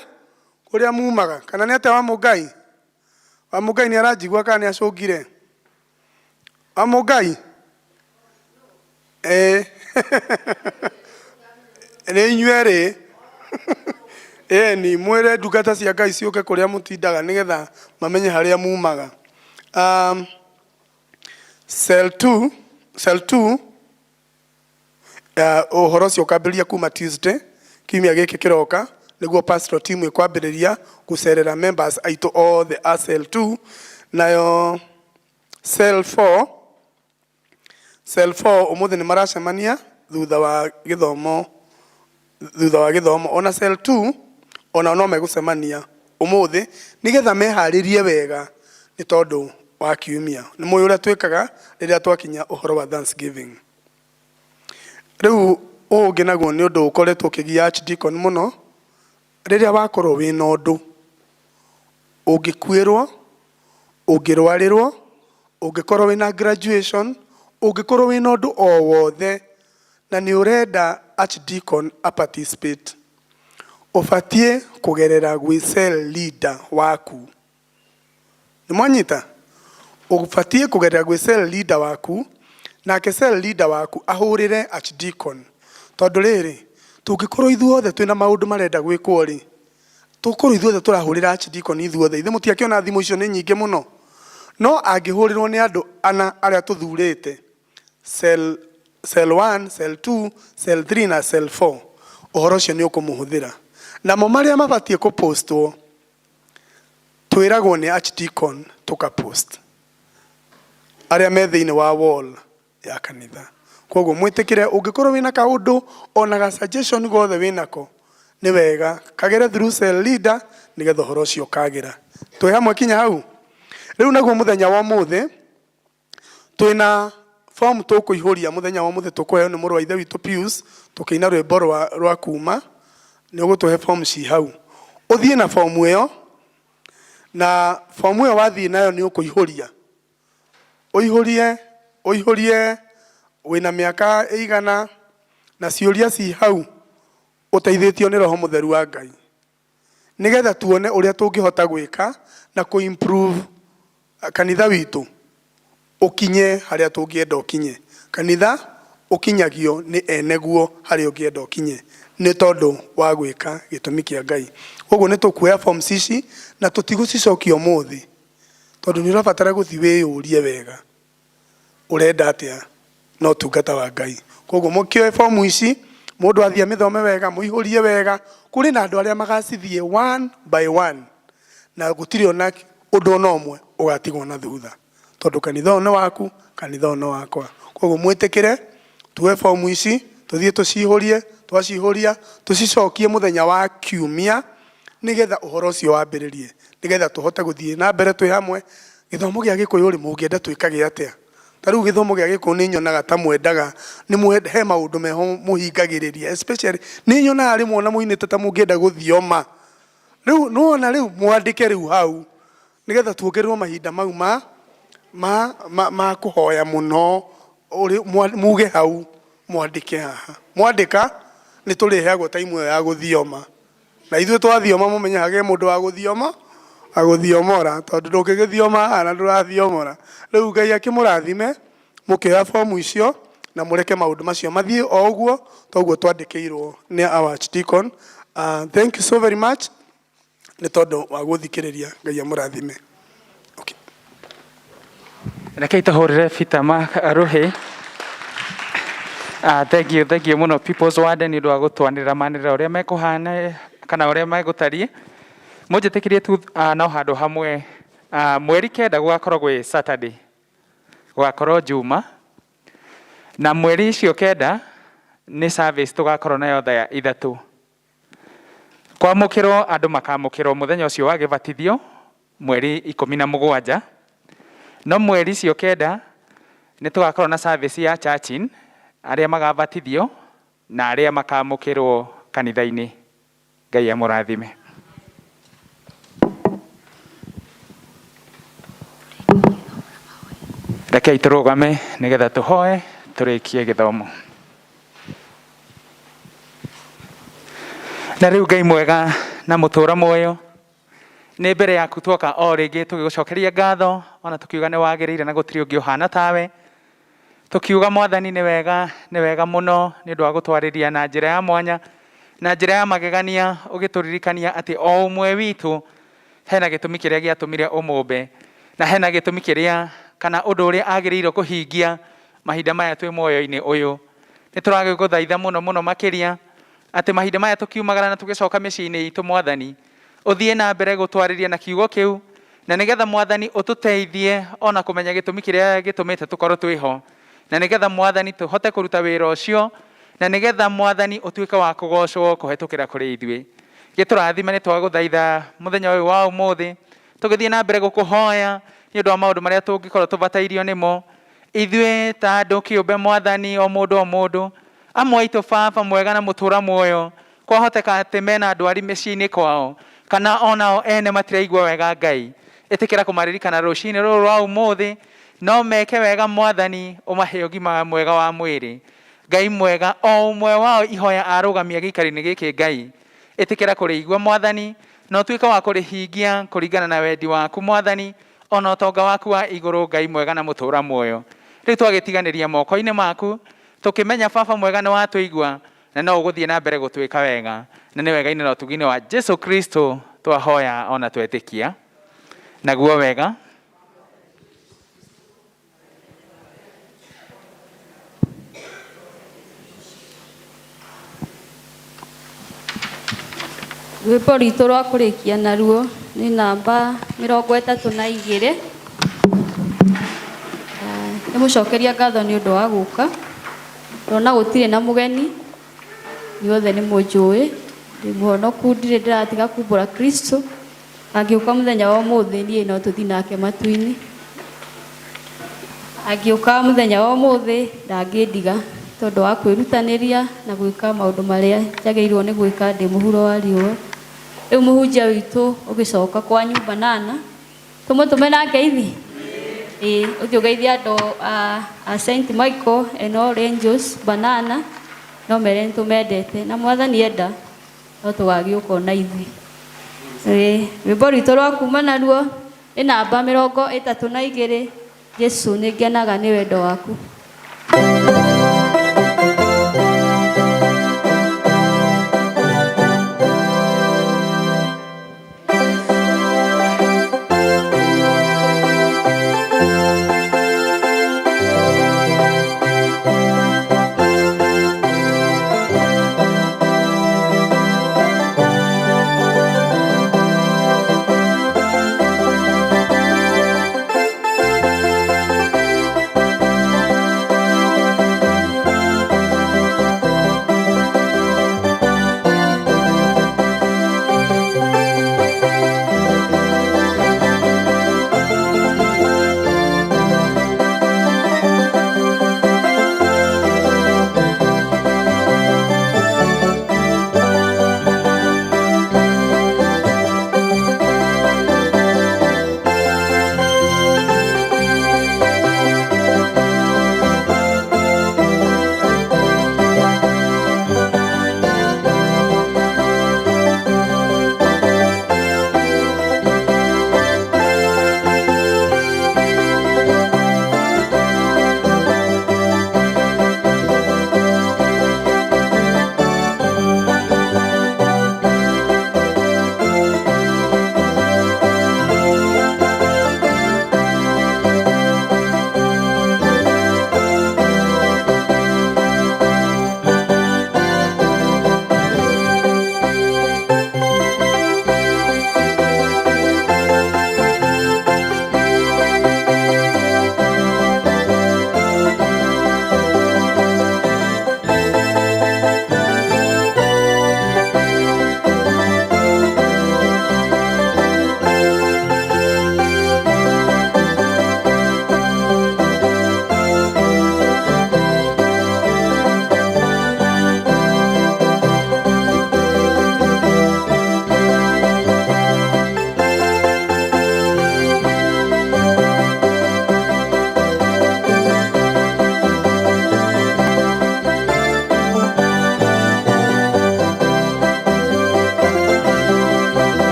kũrĩa mumaga. Kana nĩ atĩa wa Mũngai? Wa Mũngai nĩ aranjigua kana nĩ acũngire? Wa Mũngai? Nĩ inyuĩ erĩ. Ĩni, mwĩre ndungata cia Ngai ciũke kũrĩa mũtindaga nĩgetha mamenye harĩa mumaga. Cell 2, cell 2 ũhoro ũcio ũkambĩrĩria kuma Tuesday kiumia gĩkĩ kĩroka nĩguo pastoral team ĩkwambĩrĩria gũcerera members aitũ othe a cell 2. Nayo cell 4, cell 4 ũmũthĩ nĩ maracemania thutha wa gĩthomo, thutha wa gĩthomo. Ona cell 2 onao no megũcemania ũmũthĩ nĩgetha meharĩrie wega nĩ tondũ wa kiumia. Nĩ mũĩ ũrĩa twĩkaga rĩrĩa twakinya ũhoro wa Thanksgiving. Rĩu ũũ ũngĩ naguo nĩ ũndũ ũkoretwo ũkĩgia archdeacon mũno. Rĩrĩa wakorwo wĩna ũndũ, ũngĩkuĩrwo, ũngĩrwarĩrwo, ũngĩkorwo wĩna graduation, ũngĩkorwo wĩna ũndũ o wothe na nĩ ũrenda archdeacon a participate, ũbatiĩ kũgerera gwĩ cell leader waku. Nĩ mwanyita? Ũbatiĩ kũgerera gwĩ cell leader waku, nake cell leader waku ahũrĩre archdeacon. Tondũ rĩrĩ, tũngĩkorwo ithuothe twĩna maũndũ marenda gwĩkwo rĩ, tũkorwo ithuothe tũrahũrĩra archdeacon ithuothe, ithe mũtiakĩona thimũ icio nĩ nyingĩ mũno. No angĩhũrĩrwo nĩ andũ ana arĩa tũthurĩte, cell 1, cell 2, cell 3 na cell 4, ũhoro ũcio nĩ ũkũmũhũthĩra. Namo marĩa mabatiĩ kũpostwo, twĩragwo nĩ archdeacon tũkapost arĩa me thĩinĩ wa wall ya kanitha. Koguo mwĩtĩkĩre, ũngĩkorwo wĩna kaũndũ ona ga suggestion gothe wĩnako, nĩ wega kagere through cell leader nĩgetha ũhoro ũcio ũkagĩra. Twĩ hamwe kinya hau? Rĩu naguo mũthenya wa ũmũthĩ twĩna form tũkũihũria. Mũthenya wa ũmũthĩ tũkũheo nĩ mũrũ wa ithe witũ Pius, tũkĩina rwĩmbo rwa kuma nĩ ũgũtũhe form ci hau. Ũthiĩ na form ĩyo, na form ĩyo wathiĩ nayo nĩ ũkũihũria, ũihũrie, ũihũrie wĩna mĩaka ĩigana na ciũria ci hau, ũteithĩtio nĩ Roho Mũtheru wa Ngai, nĩgetha tuone ũrĩa tũngĩhota gwĩka na kũ-improve kanitha witũ ũkinye harĩa tũngĩenda ũkinye. Kanitha ũkinyagio nĩ eneguo harĩa ũngĩenda ũkinye nĩ tondũ wa gwĩka gĩtũmi kĩa Ngai. Koguo nĩ tũkuoya forms ici na tũtigũcicokia ũmũthĩ, tondũ nĩ ũrabatara gũthiĩ wĩyũrie wega ũrenda atĩa na ũtungata wa Ngai. Koguo mũkĩoe fomu ici, mũndũ athiĩ amĩthome wega, mũihũrie wega. Kũrĩ na andũ arĩa magacithiĩ one by one, na gũtirĩ ona ũndũ ona ũmwe ũgatigwo na thutha, tondũ kanitha ũyũ nĩ waku, kanitha ũyũ nĩ wakwa. Koguo mwĩtĩkĩre tuoe fomu ici, tũthiĩ tũcihũrie. Twacihũria, tũcicokie mũthenya wa kiumia nĩgetha ũhoro ũcio wambĩrĩrie, nĩgetha tũhote gũthiĩ na mbere twĩ hamwe. Gĩthomo gĩa Gĩkũyũ rĩ, mũngĩenda twĩkage atĩa? Ta rĩu gĩthomo gĩa Gĩkũyũ nĩ nyonaga ta mwendaga nĩ he maũndũ meho mũhingagĩrĩria, especially nĩ nyonaga rĩmwe ona mũinĩte ta mũngĩenda gũthioma. Rĩu nĩwona, rĩu mwandĩke rĩu hau nĩgetha tuongererwo mahinda mau ma kũhoya mũno. Muge hau, mwandĩke haha. Mwandĩka, nĩ tũrĩheagwo time ĩyo ya gũthioma, na ithuĩ twathioma mũmenye hagĩe mũndũ wa gũthioma agũthiomora, tondũ ndũngĩgĩthioma haha na ndũrathiomora. Rĩu Ngai akĩmũrathime mũkĩoya fomu icio na mũreke maũndũ macio mathiĩ o ũguo toguo twandĩkĩirwo nĩ our archdeacon. Thank you so very much nĩ tondũ wa gũthikĩrĩria. Ngai amũrathime. Okay. Rekei tũhũrĩre Peter Mark rũhĩ. Thank you, thank you mũno People's Warden nĩ ũndũ wa gũtwanĩrĩra manĩrĩra ũrĩa mekũhana kana ũrĩa megũtariĩ. Mũnjĩtĩkĩrie tu no handũ hamwe, mweri 9 gũgakorwo gwĩ Saturday, gũgakorwo Juma, na mweri icio 9 nĩ service tũgakorwo nayo thaa 3. Kwamũkĩrwo andũ makamũkĩrwo mũthenya ũcio wa gĩbatithio mweri 17, no mweri icio 9 nĩ tũgakorwo na service ya churchin, arĩa magabatithio na arĩa makamũkĩrwo kanitha-inĩ. Ngai amũrathime. Rekei tũrũgame nĩgetha tũhoe tũrĩkie gĩthomo. Na rĩu Ngai mwega na mũtũra muoyo, nĩ mbere yaku twoka o rĩngĩ tũgĩgũcokeria ngatho, ona tũkiuga nĩ wagĩrĩire na gũtirĩ ũngĩ ũhana tawe. Tũkiuga Mwathani nĩ wega, nĩ wega mũno nĩ ũndũ wa gũtwarĩria na njĩra ya mwanya. Na njĩra ya magegania ũgĩtũririkania atĩ o ũmwe witũ hena gĩtũmi kĩrĩa gĩatũmire ũmũmbe na hena gĩtũmi kĩrĩa kana ũndũ ũrĩa agĩrĩirwo kũhingia mahinda maya twĩ muoyo-inĩ ũyũ. Nĩ tũragĩgũthaitha mũno mũno makĩria atĩ mahinda maya tũkiumagara na tũgĩcoka mĩciĩ-inĩ itũ Mwathani, ũthiĩ na mbere gũtwarĩria na kiugo kĩu na nĩgetha Mwathani ũtũteithie ona kũmenya gĩtũmi kĩrĩa gĩtũmĩte tũkorwo twĩho, na nĩgetha Mwathani tũhote kũruta wĩra ũcio, na nĩgetha Mwathani ũtuĩke wa kũgocwo kũhetũkĩra kũrĩ ithuĩ. Gĩtũrathime nĩ twagũthaitha mũthenya ũyũ wa ũmũthĩ tũgĩthiĩ na mbere gũkũhoya nĩ ũndũ wa maũndũ marĩa tũngĩkorwo tũbatairio nĩmo ithuĩ ta andũ kĩũmbe Mwathani, o mũndũ o mũndũ amwe aitũ baba mwega na mũtũra muoyo kwahoteka atĩ mena ndwari mĩciĩ-inĩ kwao kana onao ene matiraigua wega Ngai, ĩtĩkĩra kũmaririkana rũcinĩ rũrũ rwa ũmũthĩ no meke wega Mwathani, ũmahe ũgima mwega wa mwĩrĩ. Ngai mwega, o ũmwe wao ihoya arũgamia gĩikaro-inĩ gĩkĩ Ngai, ĩtĩkĩra kũrĩigua Mwathani na ũtuĩke wa kũrĩhingia kũringana na wendi waku Mwathani, ona ũtonga waku wa igũrũ Ngai mwega na mũtũra muoyo. Rĩu twagĩtiganĩria moko-inĩ maku tũkĩmenya baba mwega nĩ watũigua na no ũgũthiĩ na mbere gũtwĩka wega, na nĩ wega-inĩ na ũtugi-inĩ wa Jesu Kristo twahoya ona twetĩkia. Naguo wega. Rwĩmbo rwitũ rwa kũrĩkia naruo nĩ namba 32. Nĩ mũcokeria ngatho nĩ ũndũ wa gũka. Ndona gũtirĩ na mũgeni, inyuothe nĩ mũnjũĩ, ndĩ mũhonoku, ndirĩ ndĩratiga kumbũra Kristo. Angĩũka mũthenya wa ũmũthĩ niĩ no tũthiĩ nake matu-inĩ. Angĩũka mũthenya wa ũmũthĩ ndangĩndiga tondũ wa kwĩrutanĩria na gwĩka maũndũ marĩa njagĩrĩirwo nĩ gwĩka ndĩ mũhuro wa riũa. Rĩu mũhunjia witũ ũgĩcoka kwa nyumba nana, tũmũtũme na ngeithi? Ĩĩ, ũthiĩ ũgeithie andũ a Saint Michael and all angels banana, no mere nĩ tũmendete na Mwathani enda no tũgagĩũka ona ithuĩ. Ĩĩ, rwĩmbo rwitũ rwa kuma naruo nĩ namba 32, Jesu nĩ ngenaga nĩ wendo waku.